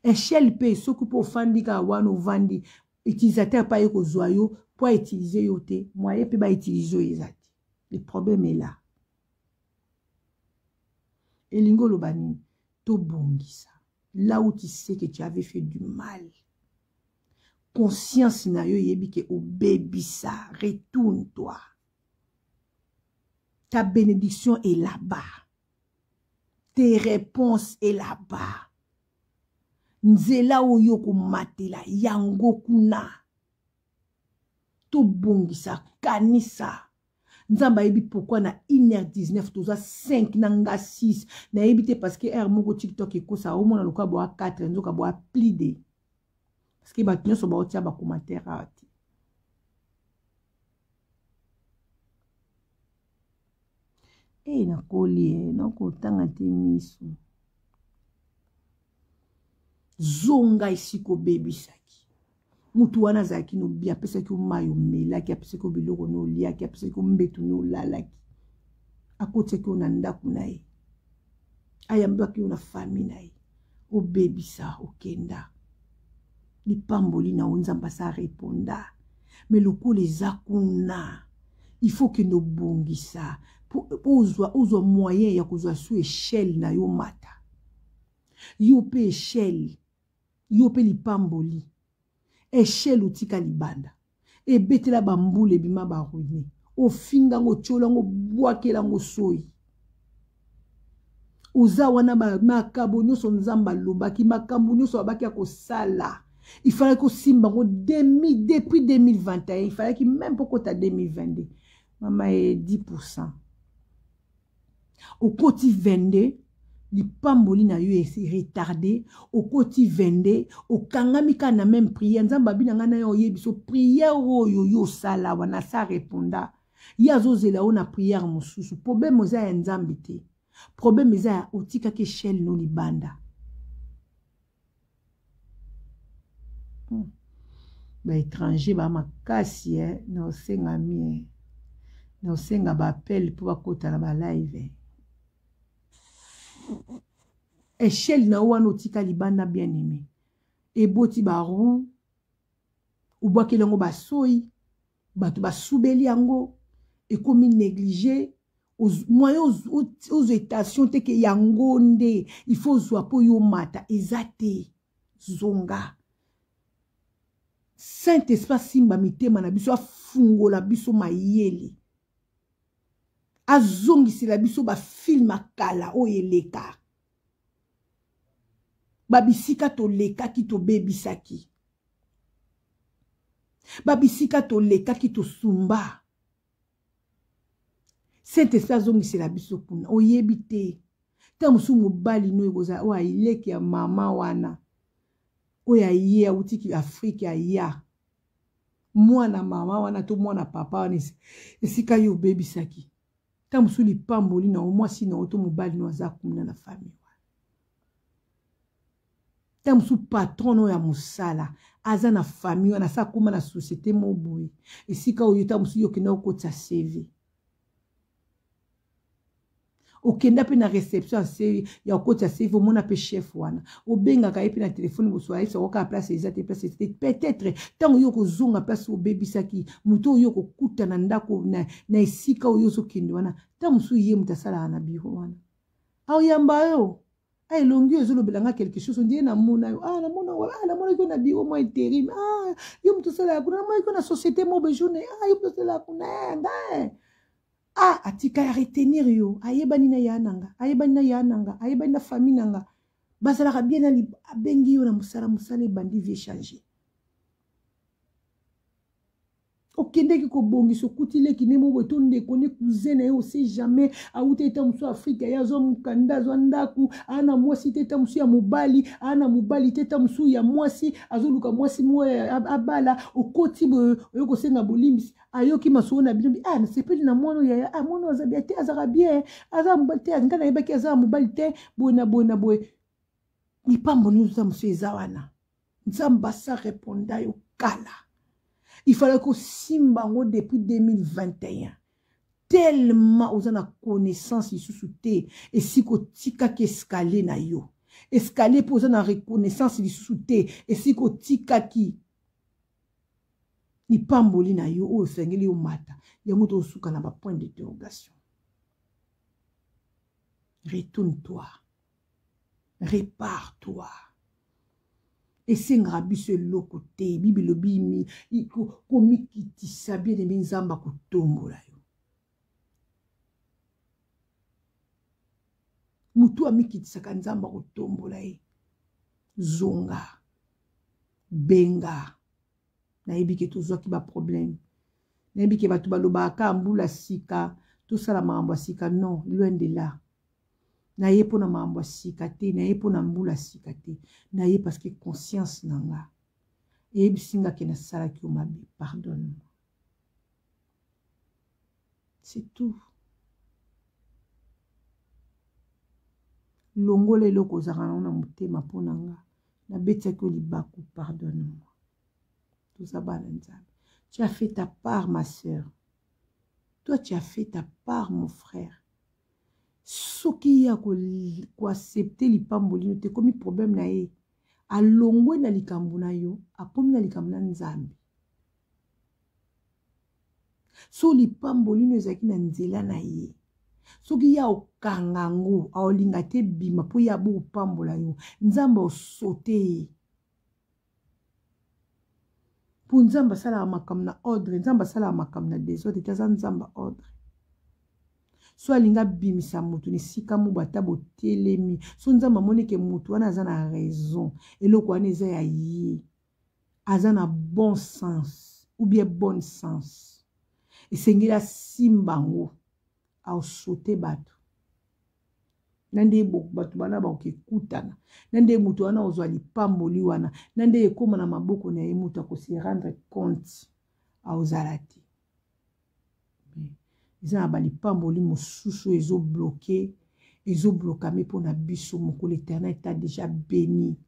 Échelle pe soki pe ofandi kaka wana ovandi, utilisateur pe aye kozwa yo po a utiliser yo te, moyen pe ba utiliser yo eza te. Le problème est là. Elingi oloba nini? Tobongisa. Là où tu sais que tu avais fait du mal, conscience na yo yebi ke obebisa, retourne-toi. Ta bénédiction est là-bas. Tes réponses est là-bas. Nzela oyo komatela yango kuna. Tobongisa, kanisa. Nzambe ayebi pourquoi na une heure dix-neuf toza 5 na nga 6. Nayebi te parce que heure moko TikTok ekosa omona lokola boa 4 nzoka boa plus de. Parce que bato nyonso baotia ba commentaire awa te. Eh, nakoli, eh, nakotanga te miso. Zonga esika obebisaki. Mutu wana azalaki no bien, apesaki yo mayi omelaki, apesaki yo biloko no oliaki, apesaki yo mbetu no olalaki, akotiaki yo na ndako na ye, ayambaki yo na famille na ye, obebisa, okenda. Lipamboli na yo Nzambe asa reponda. Mais lokola eza kuna, il faut kende obongisa po ozwa moyen ya kozwa sous échelle na yo mata. Yo pe échelle, yo pe lipamboli. Échelle otika libanda. Ebetela bambula ebima baruine. Ofinga yango, otyola yango, obwakela yango soyi. Oza wana makambo nyonso Nzambe alobaki, makambo nyonso abaki ya kosala. Il fallait kosimba yango depuis 2021, il fallait même mpo kota 2022. Mama e 10%. Okoti 22, lipamboli na yo esi retardé, okoti 22, okangami kaka na même prière. Nzambe abi na ngai na yo oyebi so prière oyo yo osala wana sa répondra. Ye azozela yo na prière mosusu. Problème eza ya Nzambe te. Problème eza ya otikaki échelle no libanda. Ba étranger ba makasi eh, na osenga mi eh. Na osenga ba appel po bakota na ba live eh. Échelle na yo wana otika libanda bien aimé. Eboti ba roue, obwakeli yango ba soyi, bato basubeli yango, ekomi négligé. Moyen ozwa etation te ke yango nde il faut ozwa mpo yo mata eza te. Zonga. Saint-Esprit asimba mitema na biso, afungola biso mayele, azongisela biso ba film ya kala oyo eleka, babisika tolekaki tobebisaki, babisika tolekaki tosumba. Saint-Esprit azongisela biso kuna. Oyebi te ntango mosusu mobali no ekozala oyo ayileki ya mama wana oyo aye awutiki Afrike aya mwana mama wana to mwana papa wana esika yo obebisaki. Ntango mosusu lipamboli na yo mwasi na yo to mobali no aza kuna na famille wana. Ntango mosusu patron no ya mosala aza na famille wana, asa akóma na société mo boye esika oyo ntango mosusu yo okenda kokotisa CV, okenda mpe na réception ya CV ya kokotisa CV, omona mpe chef wana obengaka ye mpe na telefone boso ayebisa kaka place eza te, place eza te. Peut-être ntango yo okozonga place obebisaki moto oyo okokuta na ndako na esika oyo ozokende wana, ntango mosusu ye moto asalaka na bureau wana aoyamba yo. Ah, elongi oyo ezolobela nga quelque chose, on dirait namona yo. Ah, namona yo. Ah, namonaki yo na bureau mwa intérim. Ah, yo moto osalaka kuna, namonaki yo na société mo boye journée. Ah, yo moto osalaka kuna, eh, nga, eh. Ah, atika ya retenir yo. Ayebani na ya nanga, ayebani na ya nanga, ayebani na famille nanga. Bazalaka bien na abengi yo na mosala, mosala ebandi vie changer. Okendeki kobongisa, okuti leki ne moboye to ndeko ne cousin na ye, ose jamais awuta eta mosusu Afrika, ye azwa mokanda, azwa ndako, aa na mwasi te, eta mosusu ya mobali, aa na mobali te, eta mosusu ya mwasi, azoluka mwasi moko abala. Okoti boye, oye kosenga bolimbisi, ayoki masolo na bino, ah, nasepeli na mwana oyo yaya, ah, mwana oyo aza bien te, azalaka bien, aza mobali te, ngai nayebaki aza mobali te, boye na boye na boye. Lipambo nyonso eza mosusu eza wana. Nzambe asa répondra yo kala. Il fallait kosimba yango depuis 2021. Tellement oza na connaissance lisusu te, esika otikaki escalier na yo. Escalier mpo oza na reconnaissance lisusu te, esika otikaki lipamboli na yo oyo osengeli omata. Yango tosuka na ba point d'interrogation. Retourne-toi. Répare-toi. Esengaka biso eloko te. Bible elobi komikitisa, bien aimé, Nzambe akotombola yo. Motu amikitisaka, Nzambe akotombola ye. Zonga, benga. Nayebi ke tozwaki ba problème, nayebi ke bato balobaka kaka mbula sika tosala makambo ya sika. Non, loin de là. Naye mpona makambo ya sika te, naye mpona mbula sika te, naye parce que conscience na nga eyebisi nga ke nasalaki yo mabe, pardonne-moi, c'est tout. Longola eloko ozalaka nango na motema mpo na nga, nabetisaki yo libaku, pardonne-moi. Toza bana Nzambe. Tu as fait ta part, ma sœur. Toi, tu as fait ta part, mon frère. Soki ye akoaccepte lipamboli no te, ekomi problème na ye. Alongwe na likambo na yo, akomi na likambo na Nzambe. So lipamboli no ezalaki na nzela na ye, soki ye aokanga yango, aolinga te bima mpo ye abokopambola yo, Nzambe aosote ye. Mpo Nzambe asalaka makambo na ordre, Nzambe asalaka makambo na desordre te, aza Nzambe ordre. So alingi abimisa moto na esika moko ata botelemi, so Nzambe amoni ke moto wana aza na raison, eloko wana eza ya ye, aza na bon sens ou bien bonne sens, esengeli asimba yango, aosote bato na nde bato bana bakokekutana na nde moto wana ozwa lipamboli wana na nde ekóma na maboko na ye, moto akose rendre compte aozala te. Eza na balipamboli mosusu ezobloke, ezoblokame mpo na biso moko. L'Éternel t'a déjà béni,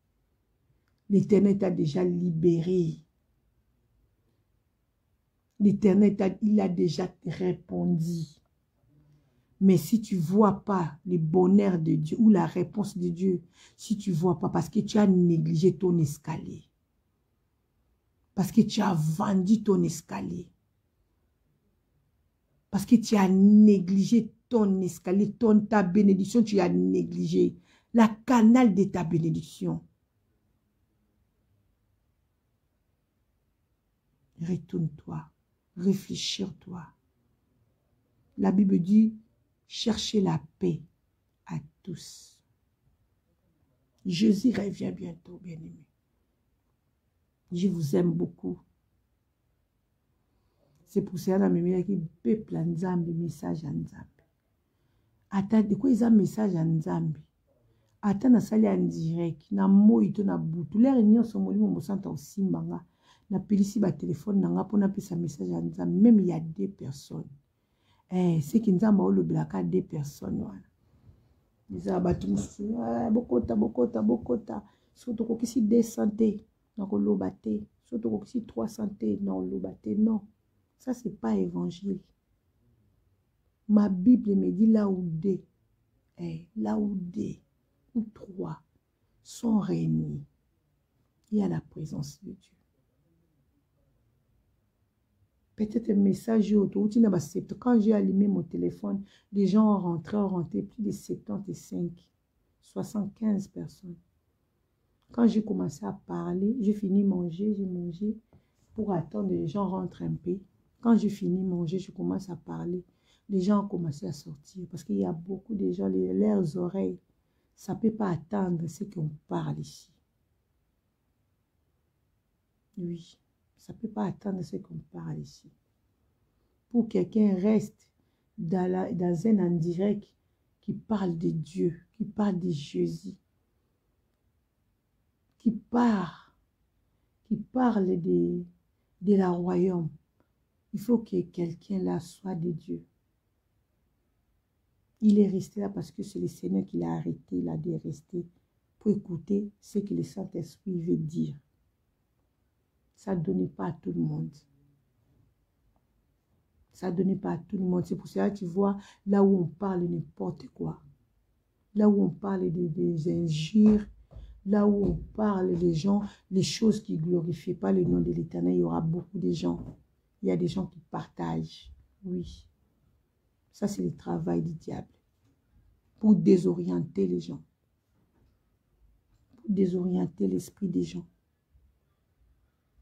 l'Éternel t'a déjà libéré, l'Éternel t'a, il a déjà répondu. Mais si tu vois pas le bonheur de Dieu ou la réponse de Dieu, si tu vois pas parce que tu as négligé ton escalier, parce que tu as vendu ton escalier, parce que tu as négligé ton escalier, ta bénédiction, tu as négligé la canal de ta bénédiction. Retourne-toi, réfléchis-toi. La Bible dit, cherchez la paix à tous. Jésus revient bientôt, bien-aimé. Je vous aime beaucoup. C'est pour cela que namemelaki peuple ya Nzambe message ya Nzambe. Ata deko eza message ya Nzambe. Ata nasali en direct na moi to na butu, lere nyonso Molimo Mosantu akosimba nga. Napelisi ba telefone na nga mpo napesa message ya Nzambe, même ya deux personnes. Seki Nzambe aolobelaka deux personnes wana. Eza bato mosusu, bokota, bokota, bokota. Soki tokokisi 200 te, nakoloba te. Soki tokokisi 300 te, nakoloba te. Non, ça c'est pas évangile. Ma Bible me dit là où deux, là où deux ou trois sont réunis, il y a la présence de Dieu. Peut-être un message autour, quand j'ai allumé mon téléphone, les gens ont rentré plus de 75, 75 personnes. Quand j'ai commencé à parler, j'ai fini manger, j'ai mangé pour attendre les gens rentrent un peu. Quand j'ai fini manger, je commence à parler. Les gens ont commencé à sortir parce qu'il y a beaucoup de gens, leurs oreilles, ça peut pas attendre ce qu'on parle ici. Oui, ça peut pas attendre ce qu'on parle ici. Pour que quelqu'un reste dans un en direct qui parle de Dieu, qui parle de Jésus, qui parle de la royaume, il faut que quelqu'un là soit de Dieu. Il est resté là parce que c'est le Seigneur qui l'a arrêté, il a dû rester pour écouter ce que le Saint-Esprit veut dire. Ça ne donnait pas à tout le monde. Ça ne donnait pas à tout le monde. C'est pour cela que tu vois là où on parle n'importe quoi. Là où on parle des injures, là où on parle des gens, les choses qui ne glorifient pas le nom de l'Éternel, il y aura beaucoup de gens. Il y a des gens qui partagent. Oui. Ça, c'est le travail du diable. Pour désorienter les gens. Pour désorienter l'esprit des gens.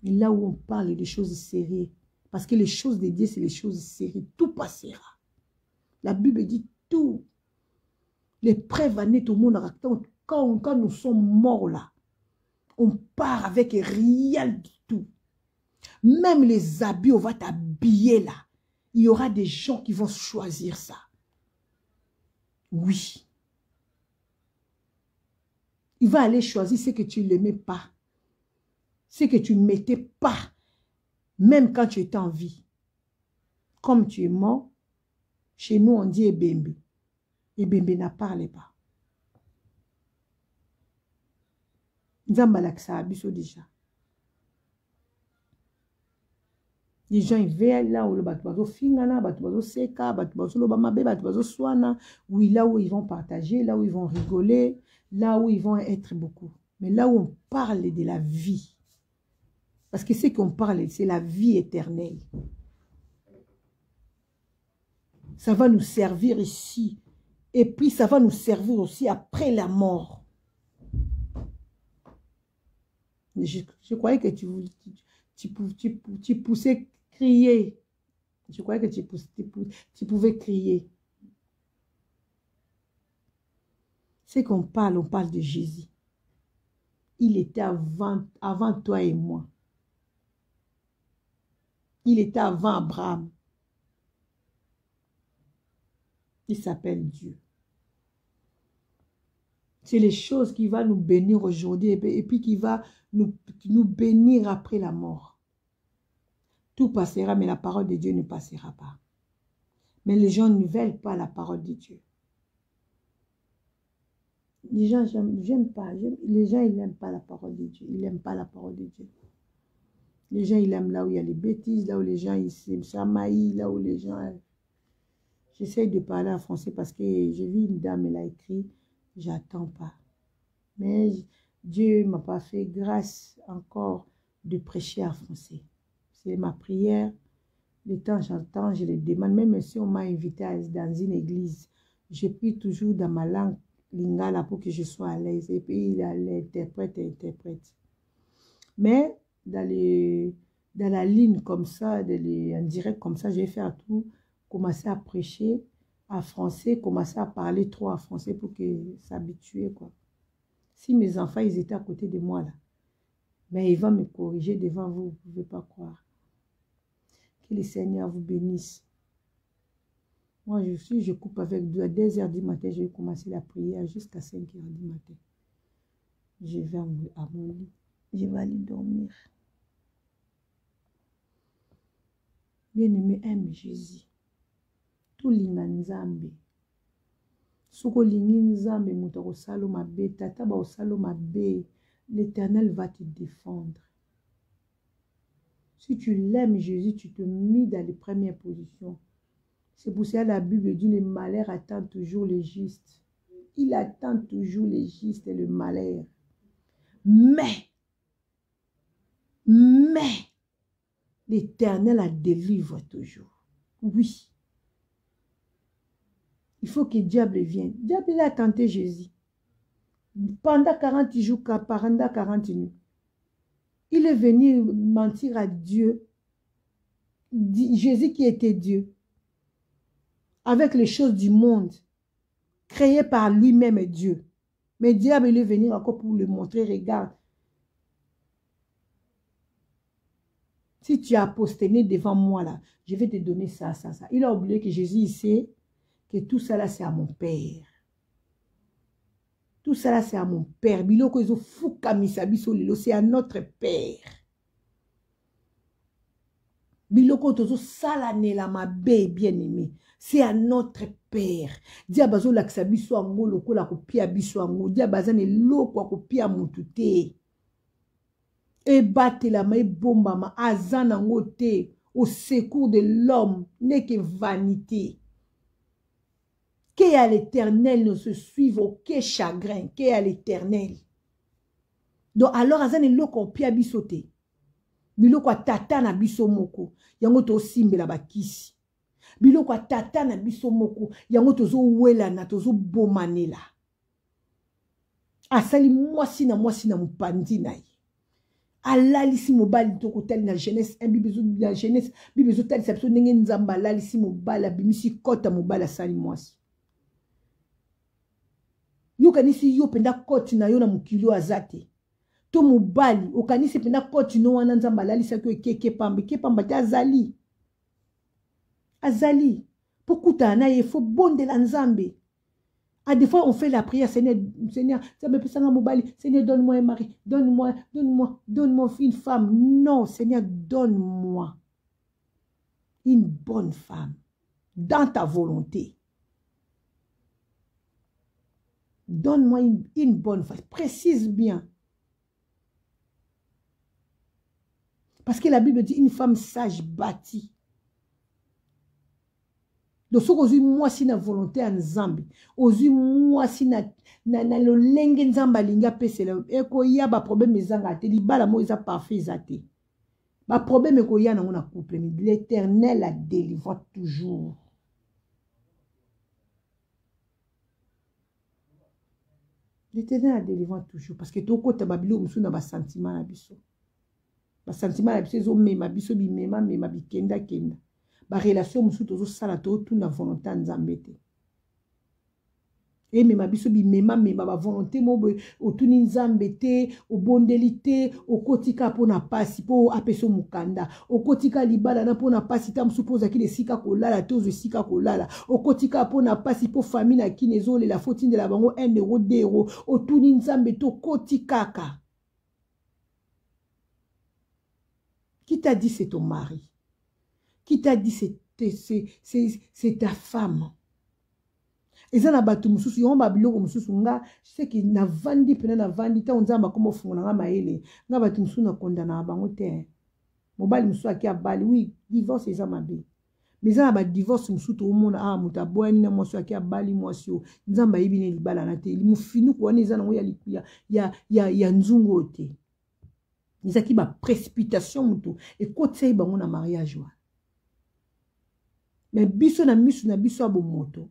Mais là où on parle des choses sérieuses, parce que les choses de Dieu, c'est les choses sérieuses. Tout passera. La Bible dit tout. Les preuves en tout le monde, quand nous sommes morts là, on part avec rien du tout. Même les habits, on va t'habiller là. Il y aura des gens qui vont choisir ça. Oui. Il va aller choisir ce que tu n'aimais pas. Ce que tu ne mettais pas. Même quand tu étais en vie. Comme tu es mort, chez nous on dit Ebembe. Ebembe n'a parlé pas. Nzambe alakisaka biso déjà. Les gens ils veillent là où bato bazofingana, bato bazoseka, bato bazoloba mabe, bato bazoswana. Oui, là où ils vont partager, là où ils vont rigoler, là où ils vont être beaucoup. Mais là où on parle de la vie, parce que ce qu'on parle, c'est la vie éternelle. Ça va nous servir ici. Et puis ça va nous servir aussi après la mort. Je croyais que Tu, tu, tu poussais crier. Je croyais que tu, tu, tu pouvais crier. C'est qu'on parle, on parle de Jésus. Il était avant, avant toi et moi. Il était avant Abraham. Il s'appelle Dieu. C'est les choses qui vont nous bénir aujourd'hui et puis qui va nous, nous bénir après la mort. Tout passera, mais la parole de Dieu ne passera pas. Mais les gens ne veulent pas la parole de Dieu. Les gens, j'aime pas. Les gens, ils n'aiment pas la parole de Dieu. Ils n'aiment pas la parole de Dieu. Les gens, ils aiment là où il y a les bêtises, là où les gens, ils se chamaillent, là où les gens... J'essaye de parler en français parce que j'ai vu une dame, elle a écrit, j'attends pas. Mais Dieu m'a pas fait grâce encore de prêcher en français. C'est ma prière. Le temps j'entends, je le demande. Même si on m'a invité dans une église, je prie toujours dans ma langue lingala pour que je sois à l'aise. Et puis il l'interprète et interprète. Mais dans, les, dans la ligne comme ça, dans les, en direct comme ça, je vais faire tout, commencer à prêcher à français, commencer à parler trop à français pour que s'habituer quoi. Si mes enfants, ils étaient à côté de moi là, mais ils vont me corriger devant vous, vous ne pouvez pas croire. Que le Seigneur vous bénisse. Moi, je suis, je coupe avec 2 à 2 heures du matin, je vais commencer la prière jusqu'à 5 heures du matin. Je vais à mon lit. Je vais aller dormir. Bien-aimé, aime Jésus. Tolinga Nzambe. Soki olingi Nzambe, moto akosala mabe, tata bakosala mabe, l'Éternel va te défendre. Si tu l'aimes Jésus, tu te mets dans les premières positions. C'est pour cela que la Bible dit le malheur attend toujours les justes. Il attend toujours les justes et le malheur. Mais, mais, l'Éternel la délivre toujours. Oui. Il faut que le diable vienne. Le diable, il a tenté Jésus. Pendant 40 jours, pendant 40 nuits. Il est venu mentir à Dieu. Jésus qui était Dieu. Avec les choses du monde. Créées par lui-même Dieu. Mais diable, il est venu encore pour le montrer. Regarde. Si tu as apostoné devant moi là, je vais te donner ça, ça, ça. Il a oublié que Jésus, il sait que tout ça là, c'est à mon Père. Tout ça là, c'est à mon Père. Biloko ezo fukamisa biso lelo, c'est à notre Père. Biloko tozo salanela mabe bien-aimé, c'est à notre Père. Diable azolakisa biso yango lokola kopia biso yango. Diable aza na eloko ya kopia mutu te. Ebatelama ebombama aza nango te. Au secours de l'homme n'est que vanité. Que à l'Éternel ne se suive aucun chagrin, que à l'Éternel. Donc alors aza na eloko opia biso te. Biloko ya tata na biso moko, yango tosimbela bakisi. Biloko ya tata na biso moko, yango tozowelana, tozobomanela. Asali mwasi na mwasi na mopandi na ye. Alalisi mobali tokotali na jeunesse 1 Bible ezo na jeunesse Bible ezotalisa biso ndenge Nzambe alalisi mobali abimisi kota mobali asali mwasi. Yokanisi yo mpenza koti na yo na mokili oyo aza te. To mobali okanisi mpenza koti no wana Nzambe alalisaki yo ekeke pamba eke pamba te azali. Azali po kutana na ye fo bondela Nzambe. Ah, des fois, on fait la prière, Seigneur, Seigneur, Seigneur, donne-moi un mari, donne-moi, donne-moi, donne-moi une femme. Non, Seigneur, donne-moi une bonne femme dans ta volonté. Donne-moi une, une bonne femme. Précise bien. Parce que la Bible dit une femme sage bâtit. Donc soki ozwi mwasi na volonté ya Nzambe, ozwi mwasi na, na, na lolenge Nzambe alingi apesela, ekoya ba problème ezanga te, libala moko eza parfait eza te. Ba problème ekoya nango na couple, mais l'Éternel la délivre toujours. L'Éternel la délivre toujours parce que tokota ba biloko mosusu na ba sentiment na biso. Basentiment na biso ezomema biso bimemamema, bikendakenda. Barelation mosusu tozosala, totuna volonté ya Nzambe te. Emema biso bimemamema, bavolonté mo boye, otuni Nzambe te, obondeli te, okotika mpo na pasi, mpo apesa mokanda, okotika libala na mpo na pasi, ta mosusu mpo ozalaki na esika kolala te, ozwa esika kolala, okotika mpo na pasi, mpo famille na kini ezolela, fo otindela bango 1 euro, 2 euro, otuni Nzambe te, okoti kaka. Qui t'a dit c'est ton mari? Qui t'a dit c'est ta femme? Eza na bato mosusu yango, babiloko mosusu. Nga seki navandi mpena, navandi ntango Nzambe akoma ofungola nga mayele. Nga bato mosusu nakondanaka bango te. Mobali mosusu ake abali, oui, divorce eza mabe, mais eza na badivorce mosusu toomona awa, moto aboyani na mwasi oyo, ake abali mwasi oyo Nzambe ayebi na libala na te. Mofinuku wana eza nango ya, ya, ya, ya, ya nzungu oyo te, ezalaki baprécipitation, moto ekotisa ye bango na mariage wana. Me biso na misu na biso ya bomoto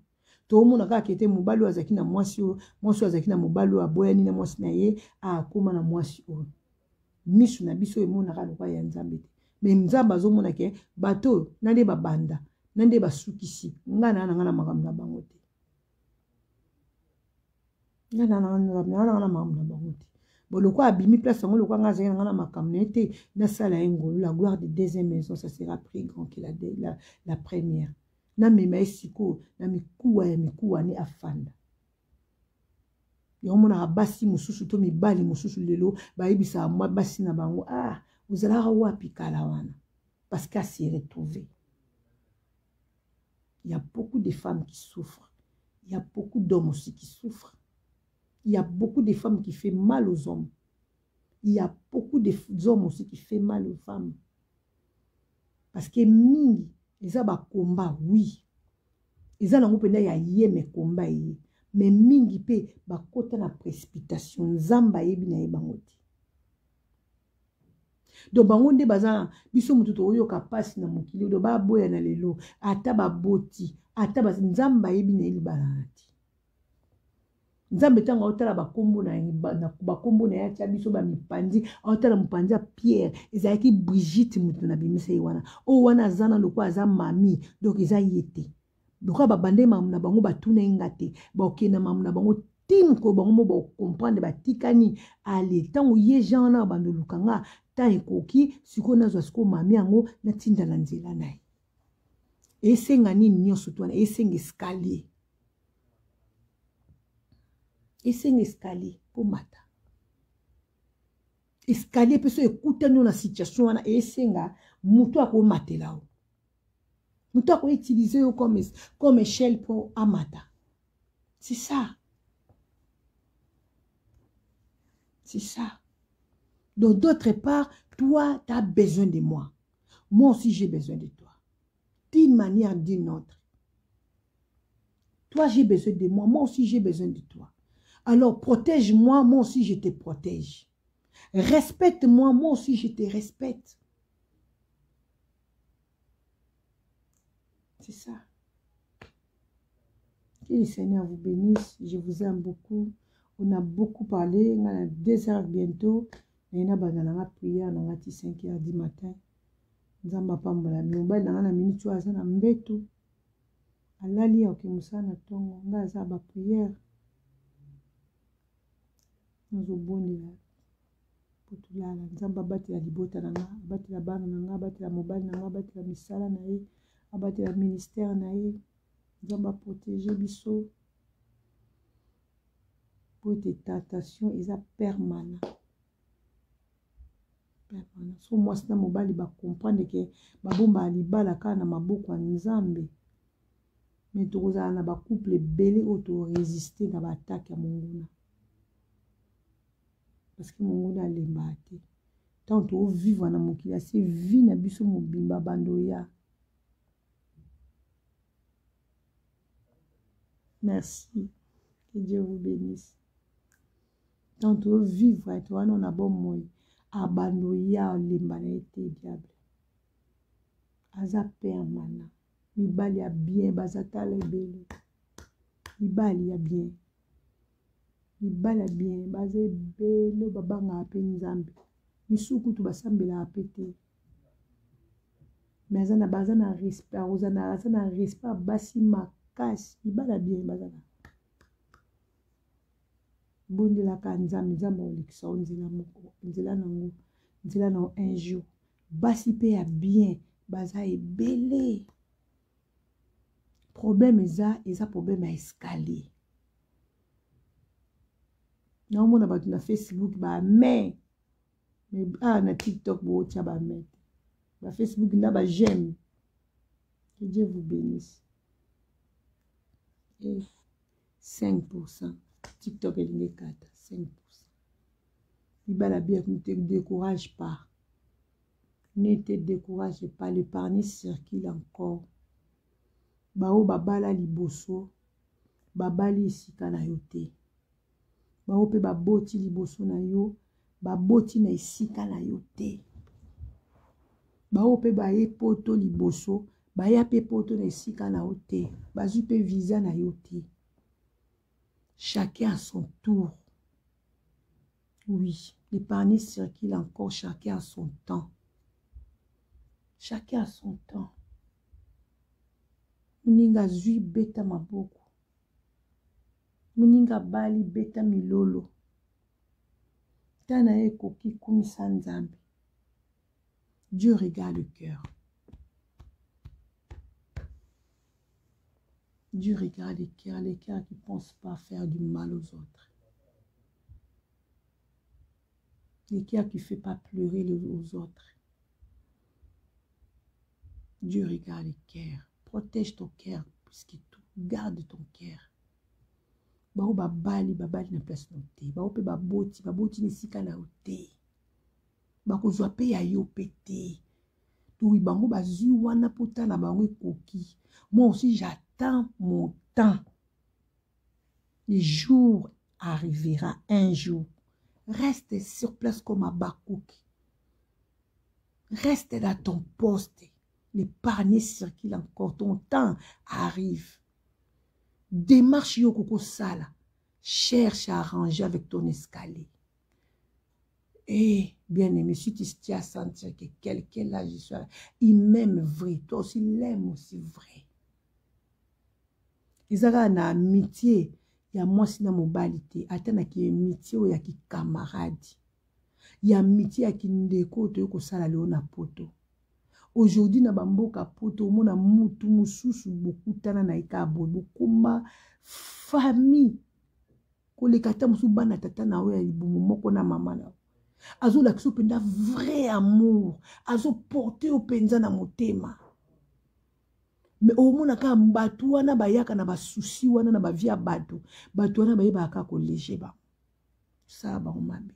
toomona kaka ete mobali oyo azalaki na mwasi oyo, mwasi oyo azalaki na mobali oyo, aboyani na mwasi na ye, akóma na mwasi oyo. Misu na biso emonaka lokola ya Nzambe te, me Nzambe azomona ke bato oyo na nde babanda na nde basukisi. Ngai naa na ngai na makambo na bango te, ngai naa na ngai na makambo na bango te. Bon, lokola abimi place yango, lokola ngai azalaki na ngai na makambo na ye te, nasala ye ngolu. La gloire de deuxième maison, ça sera plus grand que la première. Namema ye sikoyo na mikuwa ya mikuwa ne afanda. Yango monaka basi mosusu to mibali mosusu lelo bayebisaka mwa basi na bango: "Ah, ozalaka wapi kala wana?" Parce qu'à s'y retrouver, il y a beaucoup de femmes qui souffrent, il y a beaucoup d'hommes aussi qui souffrent, il y a beaucoup de femmes qui fait mal aux hommes, il y a beaucoup d'hommes aussi qui fait mal aux femmes, parce que mingi eza bakomba, oui, eza nango mpenza ya ye, me komba ye, me mingi mpe bakota na précipitation. Nzambe ayebi na ye bango te. Donc bango nde baza biso motu tokoyoka mpasi na mokili oyo. Baboya na lelo, ata baboti, ata Nzambe ayebi na ye libala na te. Nzambe ntango aotala bakombo na bakombo na ye, atia biso bamipanzi, aotala mopanzi ya Pierre, ezalaki Brigitte moto na bimisa ye wana. Oyo wana aza na lokola aza mami, donc eza ye te. Lokola babande mamu na bango, batuna ye nga te, bakokende mamu na bango ti mokolo bango mo bakokomprendre, batikani. Ale, ntango ye Jean wana bando oluka nga, ntan ekoki sikoyo nazwa sikoyo mami yango, natinda na nzela na ye. Esenga nini? Nyonso to wana esenga escalier, esenga escalier mpo mata escalier. Mpe so ekutani yo na situation wana, esenga moto akomatela yo, moto akoutilize yo comme échelle mpo amata. C'est ça, c'est ça. Donc d'autre part, toi, tu as besoin de moi, moi aussi j'ai besoin de toi, d'une manière, d'une autre. Toi, j'ai besoin de moi, moi aussi j'ai besoin de toi. Alors protège-moi, moi aussi je te protège. Respecte-moi, moi aussi je te respecte. C'est ça. Que le Seigneur vous bénisse. Je vous aime beaucoup. On a beaucoup parlé. On a 2 heures bientôt. Et on a na prière na 5 heures du matin. Nzambe apambola. Mobali na nga na minute oyo aza na mbeto, alali, akoki mosala na ntongo. Ngai aza baprière, nazobondela po tolala. Nzambe abatela libota na nga, abatela bana na nga, abatela mobali na nga, abatela misala na ye, abatela ministère na ye. Nzambe aprotege biso, po ete tentation eza permanent, permanent. So mwasi na mobali bacomprendre ke babombaka libala kaka na maboko ya Nzambe, me tokozala na bacouple ebele oyo toresiste na baattaque ya monguna, parce que monguna alembaka te. Ntango toovivre na mokili, ase vie na biso mobimba bando ya. Merci, que Dieu vous bénisse. Ntango toovivre to wana na bomoi, abando ya alemba na ye te. Diable aza permanent. Mibali ya bien baza tala ebele, mibali ya bien, mibali ya bien baza ebele, babangaka mpe Nzambe. Misusu kutu basambelaka pe te. Mais aza na baza na respect, aza na aza na respect ya basi makasi. Mibala bien baza na. Bondelaka Nzambe, Nzambe akolekisa yo nzela moko, nzela nango, nzela na yo un jour. Basi pe ya bien baza ebele. Problème eza, eza problème ya escalier. Naomona bato na Facebook ba amen. Mais ah na TikTok botia ba amen. Ba Facebook na ba j'aime. Que Dieu vous bénisse. Et 5%. TikTok elingi ekata 5%. Libala bien, ne te décourage pas. Ne te décourage pas, l'épargne circule encore. Bao babala liboso, babali esika na yo te. Bao pe baboti liboso na yo, baboti na esika na yo te. Bao pe baye poto liboso, baya pe poto na esika na yo te. Bazwi pe visa na yo te. Chacun à son tour. Oui, l'épargne circule encore, chacun à son temps. Chacun à son temps. Moninga azwi beta maboko. Moninga abali beta milolo. Temps na ye ekoki kumisa Nzambe. Dieu regarde le cœur. Dieu regarde le cœur, le cœur qui pense pas faire du mal aux autres. Le cœur qui fait pas pleurer les, aux autres. Dieu regarde le cœur. Protège ton cœur puisque tout. Garde ton cœur. Bao babali babali na place na te. Bao pe baboti baboti na esika na yo te. Bakozwa pe ya yo pe te. Toyi bango bazwi wana po temps na bango ekoki. Moi aussi j'attends mon temps. Le jour arrivera un jour. Reste sur place comme Habakkuk. Reste dans ton poste. L'épargne circule encore. Ton temps arrive. Démarche yo koko sala. Cherche à arranger avec ton escalier. Eh, bien-aimé, si tu tiens à sentir que quelqu'un là, je suis là, il m'aime vrai. Toi aussi, l'aime aussi vrai. Eza kaka na amitié ya mwasi na mobali te, ata na ki amitié oyo ya ki camarade, ya amitié ya kindeko oyo toyei kosala lelo na poto. Aujourd'hui na bamboka poto omona mutu mosusu bokutana na ye kaka boye, bokoma famille koleka ata mosusu bana tata na oyo ya libumu moko na mama na yo. Azolakisa yo mpenza vrai amour, azoporte yo mpenza na motema. Mais omona kaka bato wana bayaka na basusi wana na bavie ya bato, bato wana bayebaka kaka kolege bango, kosala bango mabe.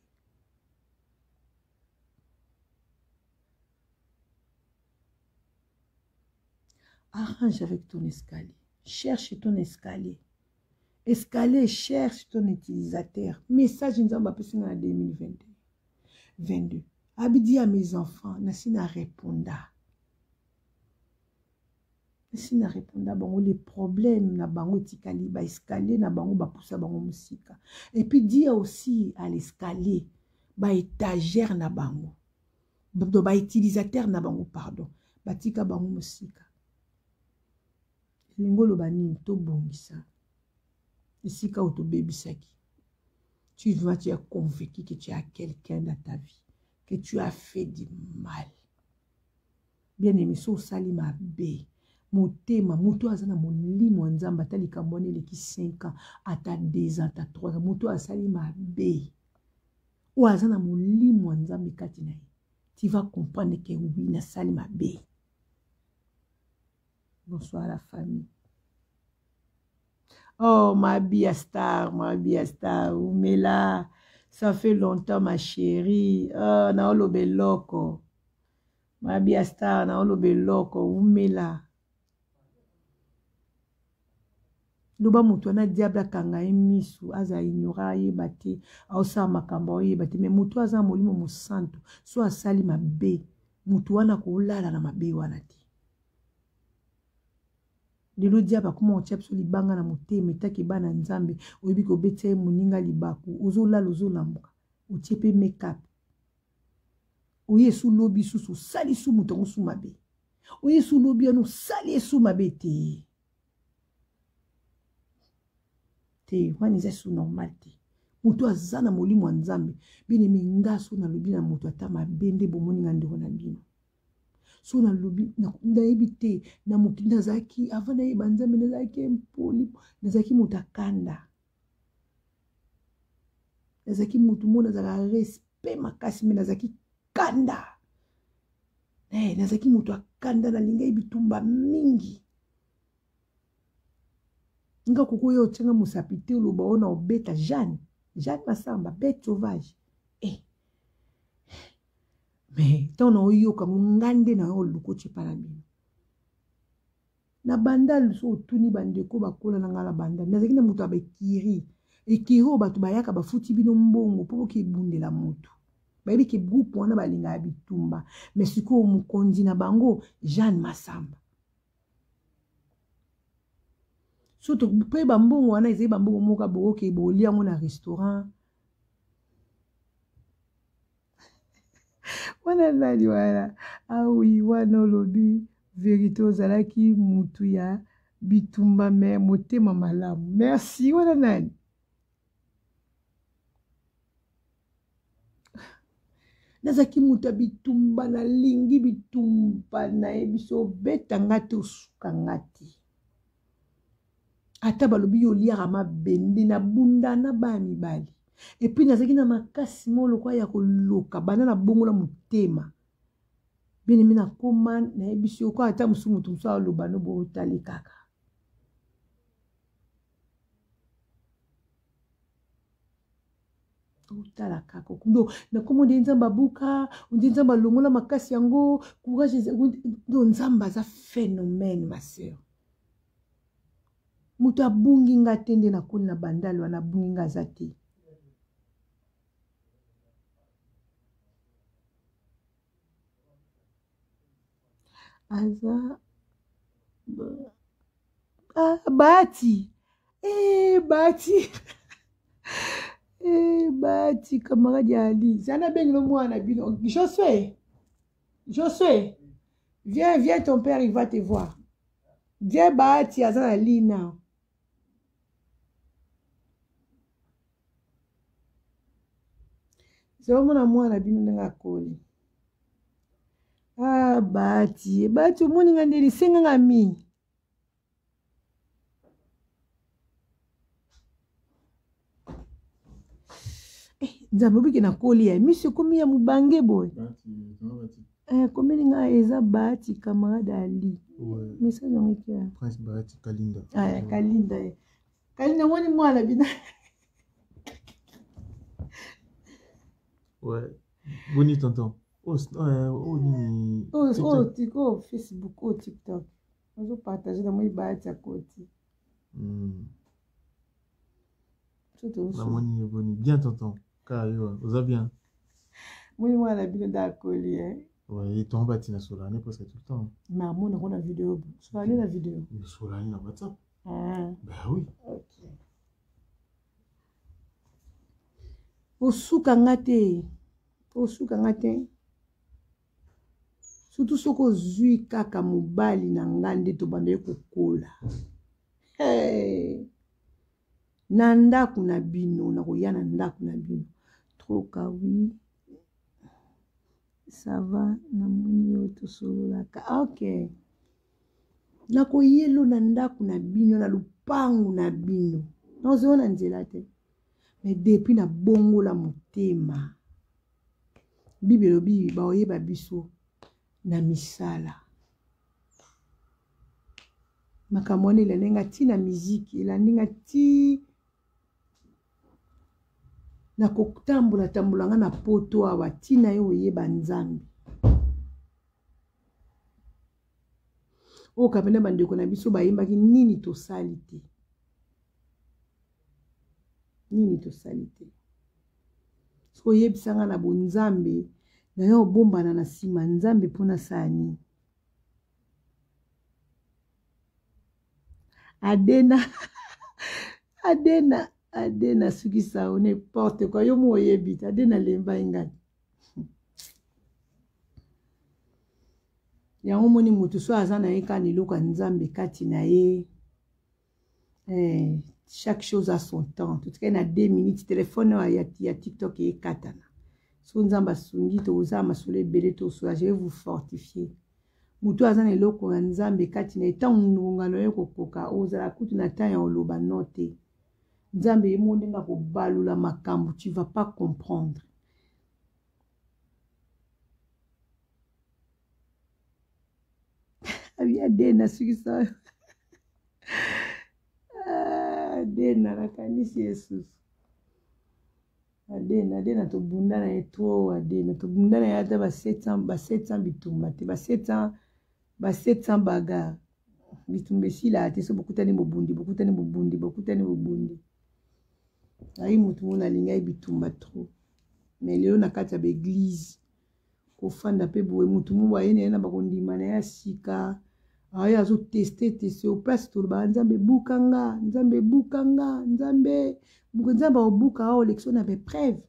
Arrange avec ton escalier. Cherche ton escalier. Escalier, cherche ton utilisateur. Message nzambe apesi nga na 2022. 22. Abi dit à mes enfants, nasi na réponda. Nasi na réponda bango les problèmes na bango etikali ba escalier na bango bapusa bango mosika. Et puis dit aussi à l'escalier ba étagère na bango. Donc ba utilisateur na bango pardon, batika bango mosika. Elingi oloba nini? Tobongisa esika oyo tobebisaki. Tu vois, tu es convaincu que tu as quelqu'un dans ta vie, que tu as fait du mal. Bien aimé, so osali mabe, motema, moto aza na molimo ya Nzambe, ata likambo wana eleki 5 ans, ata 2 ans, ata 3 ans, moto asali mabe, oyo aza na molimo ya Nzambe kati na ye, tu vas comprendre que oui, nasali mabe. Bonsoir la famille. Oh, ma Bia Star, ma Bia Star, Oumela, ça fait longtemps ma chérie. Oh, naoloba eloko. Ma Bia Star, naoloba eloko, Oumela. Loba moto wana diable akanga ye misu, aza ignora ayeba te, aosala makambo aoyeba te, mais moto aza molimo mosantu, so asali mabe, moto wana akolala na mabe wana te. Lelo diable akoma kotia biso libanga na motema, etaki bana Nzambe, oyebi kobetisa ye moninga libaku, ozolala ozolamuka, otie pe make-up. Oye su lobi susu osali su moto yango su mabe. Oye su lobi wana osali ye su mabe te. Te wana eza su normal te. Moto aza na molimo ya Nzambe. Bien aime nga so nalobi na moto ata mabe nde bomoni nga ndeko na bino. So nalobi nayebi te na mokili nazalaki avant nayeba Nzambe nazalaki impoli, nazalaki moto akanda. Nazalaki moto moko nazalaka respect makasi me nazalaki kanda. Eh, nazalaki moto akanda nalingaki bitumba mingi. Nga koko yo otianga mosapi te oloba oyo na obeta Jeanne, Jeanne Masamba bête sauvage. Eh. Mais ntango na oyoka ngo nga nde na yo oluka otie epa na bino. Na bandal so otuni bandeko bakola na nga na bandal nazalaki na moto ya baekiri ekiri oyo bato bayaka bafuti bino mbongo mpo boke ebundela moto bayebi ke groupe wana balingaka bitumba mais sikoyo mokonzi na bango Jeanne Masamba so mpe bambongo wana ezali bambongo moko bokoke bolia yango na restaurant wana nani wana awi ah wana olobi verite ozalaki mutu ya bitumba me motema malamu merci wana nani nazalaki moto ya bitumba nalingi bitumba nayebi so obeta nga te osuka nga te ata balobi yo oliaka mabende nabunda na bana mibali epuis nazalaki na makasi moko lokola ya koloka banda nabongola motema bien aime nakoma nayebisi yo kwa ata mosusu moto mosusu aloba no bootali kaka otala kaka do nakoma nde nzambe abuka nde nzambe alongola makasi yango courage do nzambe aza phénomène ma sœur moto abungi nga te nde nakoli na bandal wana abungi nga aza te aza ah, bahati eh, bahati eh, bahati camarade ya ali zana bengelo mwana bino josue josue viens viens ton père il va te voir viens bahati aza na lina Zomona mwana bino ndenge akoli. Ah, Bahati, Bahati omoni nga nde lisenga nga mingi. Eh, Nzambe obiki nakoli ya miso ekomi ya mobange boye. Eh, komeli nga eza Bahati camarade Ali. Ouais. Message yango ekia. Prince Bahati Kalinda. Ah, Kalinda. Eh. Kalinda moni mwana bina. Ouais. Boni tonton. Oh, oh, nini. Oh, oh, tiko Facebook, oh, TikTok. Ozo partager na moi Bahati akoti. Namoni boni bien tonton. Kaka yo, oza bien. Moni mwana bino nde akoli eh. Ouais, et ton bati na solani presque tout le temps. Mais amona ko na vidéo. Solani na vidéo. Solani na WhatsApp. Ah. Ben oui. OK. Osuka nga te. Osuka nga te. Surtout soki ozwi kaka mobali na nga nde tobanda ye kokola. Hey. Na ndako na bino, nakoya na ndako na bino. Trop kawi. Ça va, namoni yo tosololaka. Ok. Nakoyelo na ndako na bino, na lupangu na bino. Nakozwa na nzela te. Mais depuis na bongola motema. Bible elobi baoyeba biso na misala. Makambo wana elandi nga ti na miziki, elandi nga ti na kotambola tambola nga na poto awa ti na yo oyeba Nzambe. Oyo kapenda bandeko na biso bayembaki nini tosali te. Nini tosali te. Soki oyebisa nga na bonzambe, na yo obombana na nsima Nzambe mpo nasala nini? Adena Adena Adena sukisa o n'importe quoi yo mo oyebi te Adena lemba ye ngai. Yango moni moto so aza na ye kaka na eloko ya Nzambe kati na ye. Eh, chaque chose a son temps. Totikali na 2 minutes, telefone oyo ya TikTok ekatana. So Nzambe asungi tokozala masolo ebele tosola, je vais vous fortifier. Moto aza na eloko ya Nzambe kati na ye, ntango ngonga na yo ekokoka, ozala kutu na temps ya oloba no te. Nzambe ye moko ndenge akobalola makambo, tu vas pas comprendre. Abi adena sukisa adena nakanisi ye susu adena adena tobunda na ye trop adena tobunda na ye ata ba 700 ba 700 bitumba te ba 700 ba 700 bagarre bitumba esilaka te so bokutani bobundi bokutani bobundi bokutani bobundi ayi motu moko nalingai bitumba trop mais lelo na kati ya baeglise kofanda mpe boye motu moko aye na ye na bakondima na ye ya sika aye azoteste teste o place tolobaka nzambe ebuka nga nzambe ebuka nga nzambe nzambe akobuka awa olekisi na baepreuve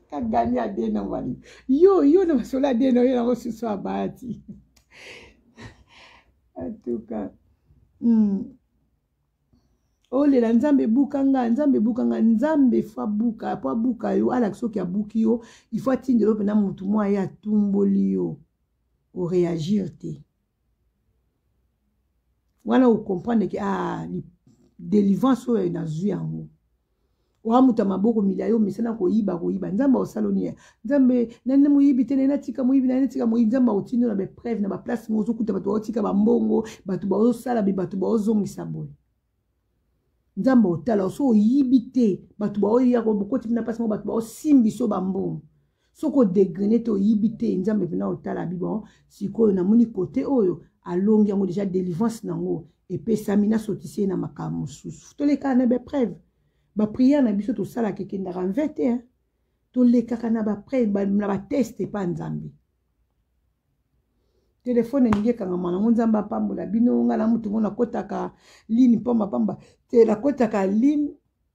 kagani adena wali yo yo na masolo adena oyo nango susu abati en tout cas Olela nzambe ebuka nga nzambe ebuka nga nzambe fo abuka po abuka yo alakisa soki abuki yo il faut atindela yo mpena motu mwa ye atumboli yo oreagir te wana ocomprendre ke ah, délivrance oyo nazwi yango oa moto ya maboko milai omesana koyiba koyiba nzambe aosala oni nzambe nani moyibi te naye natika moyibi naye natika moyibi nzambe aotindo na baepreuve na baplace moko ozokuta bato baotika bambongo bato baosala be bato baozongisa boye nzambe otala so oyibi te bato baoya bokoti mpena place moko bato baosimbiso bambongo soki odegrene te oyibi te nzambe mpena otala bi bon sikoyo namoni kote oyo alongi yango deja délivrance nango epesami nasotisi ye na makambo mosusu tolekaka na baepreuve bapriere na biso tosalaka ekendaka mve te tolekaka na na bateste epa nzambe telefone elingi ekangama nango nzambe apambola bino ngai na motu ngo nakotaka line pamba pamba te nakotaka line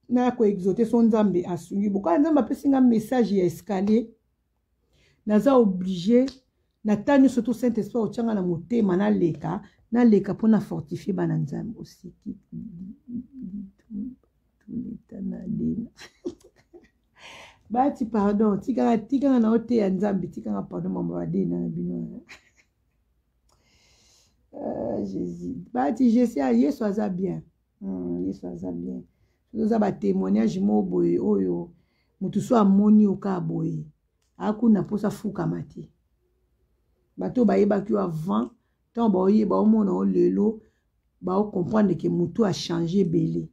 naya koexote so nzambe asungi bokola nzambe apesi nga message ya escalier naza oblige na ta nyonso to saint esprit otyanga na motema naleka naleka mpo na fortifie bana nzambe oseki tuleta na dena bati pardon tikanga tikanga na oteya nzambe tikanga pardon mama badena na bino uh, jésus bati jésus yesu aza bien yesu aza bien oza batémoignage moko boye oyo moto so amoni yo kaka boye akuna mposa afukama te bato oyo bayebaki yo avant ntango baoyeba omona yo lelo baocomprendre ke motu achange ebele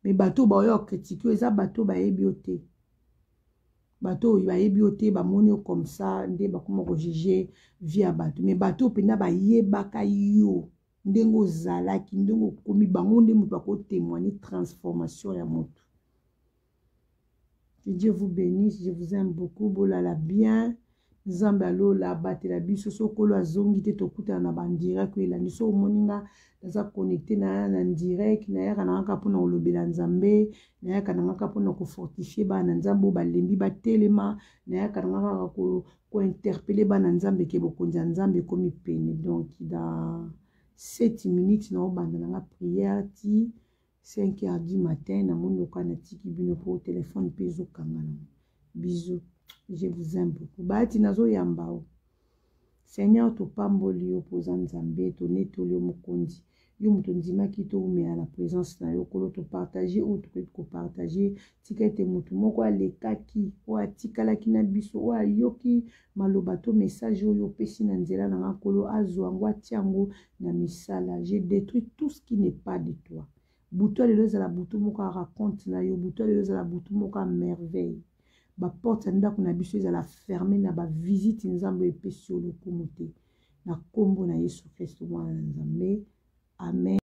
me bato oyo baoya okritike yo eza bato oyo bayebi yo te bato oyo bayebi yo te bamoni yo comme ça nde bakoma kojuge vie ya bato me bato oyo mpenza bayebaka yo ndenge ozalaki ndenge okomi bango nde moto bakotemoigne transformation ya moto. Que Dieu vous bénisse, je vous aime beaucoup. Bolala bien. Nzambe alola abatela biso so kolo azongi te tokutana na bandirect oyo elandi so omoni nga naza connecte na na direct nayaka na ngaka mpona kolobela nzambe nayaka na ngaka mpona kofortifie bana na nzambe oyo balembi batelema nayaka na ngaka kaka kointerpele bana nzambe ke bokonzi ya nzambe ekomi pene donc dans 7 minutes naobanda na nga prière ti 5 heures du matin namoni lokola natiki bino mpo telefone mpe ezokanga nango bisous je vous aime beaucoup bahati nazoyamba o seigneur topamboli yo mpo oza nzambe tonetoli yo mokonzi yo moto ondimaki toumela na présence na yo kolo topartage oyo tokoki kopartage tika ete moto moko alekaki oyo atikalaki na biso oyo ayoki maloba to message oyo opesi na nzela na nga nkolo azwa yango atia yango na misala. Je detruis tout ce qui n'est pas de toi. Butu ya lelo ezala butu moko ya raconte na yo, butu ya lelo ezala butu moko ya merveille. Ba porte ya ndako na biso ezala ferme na ba visite Nzambe oyo epesi yo lokumu te. Na kombo na Yesu Kristo mwana na Nzambe. Amen.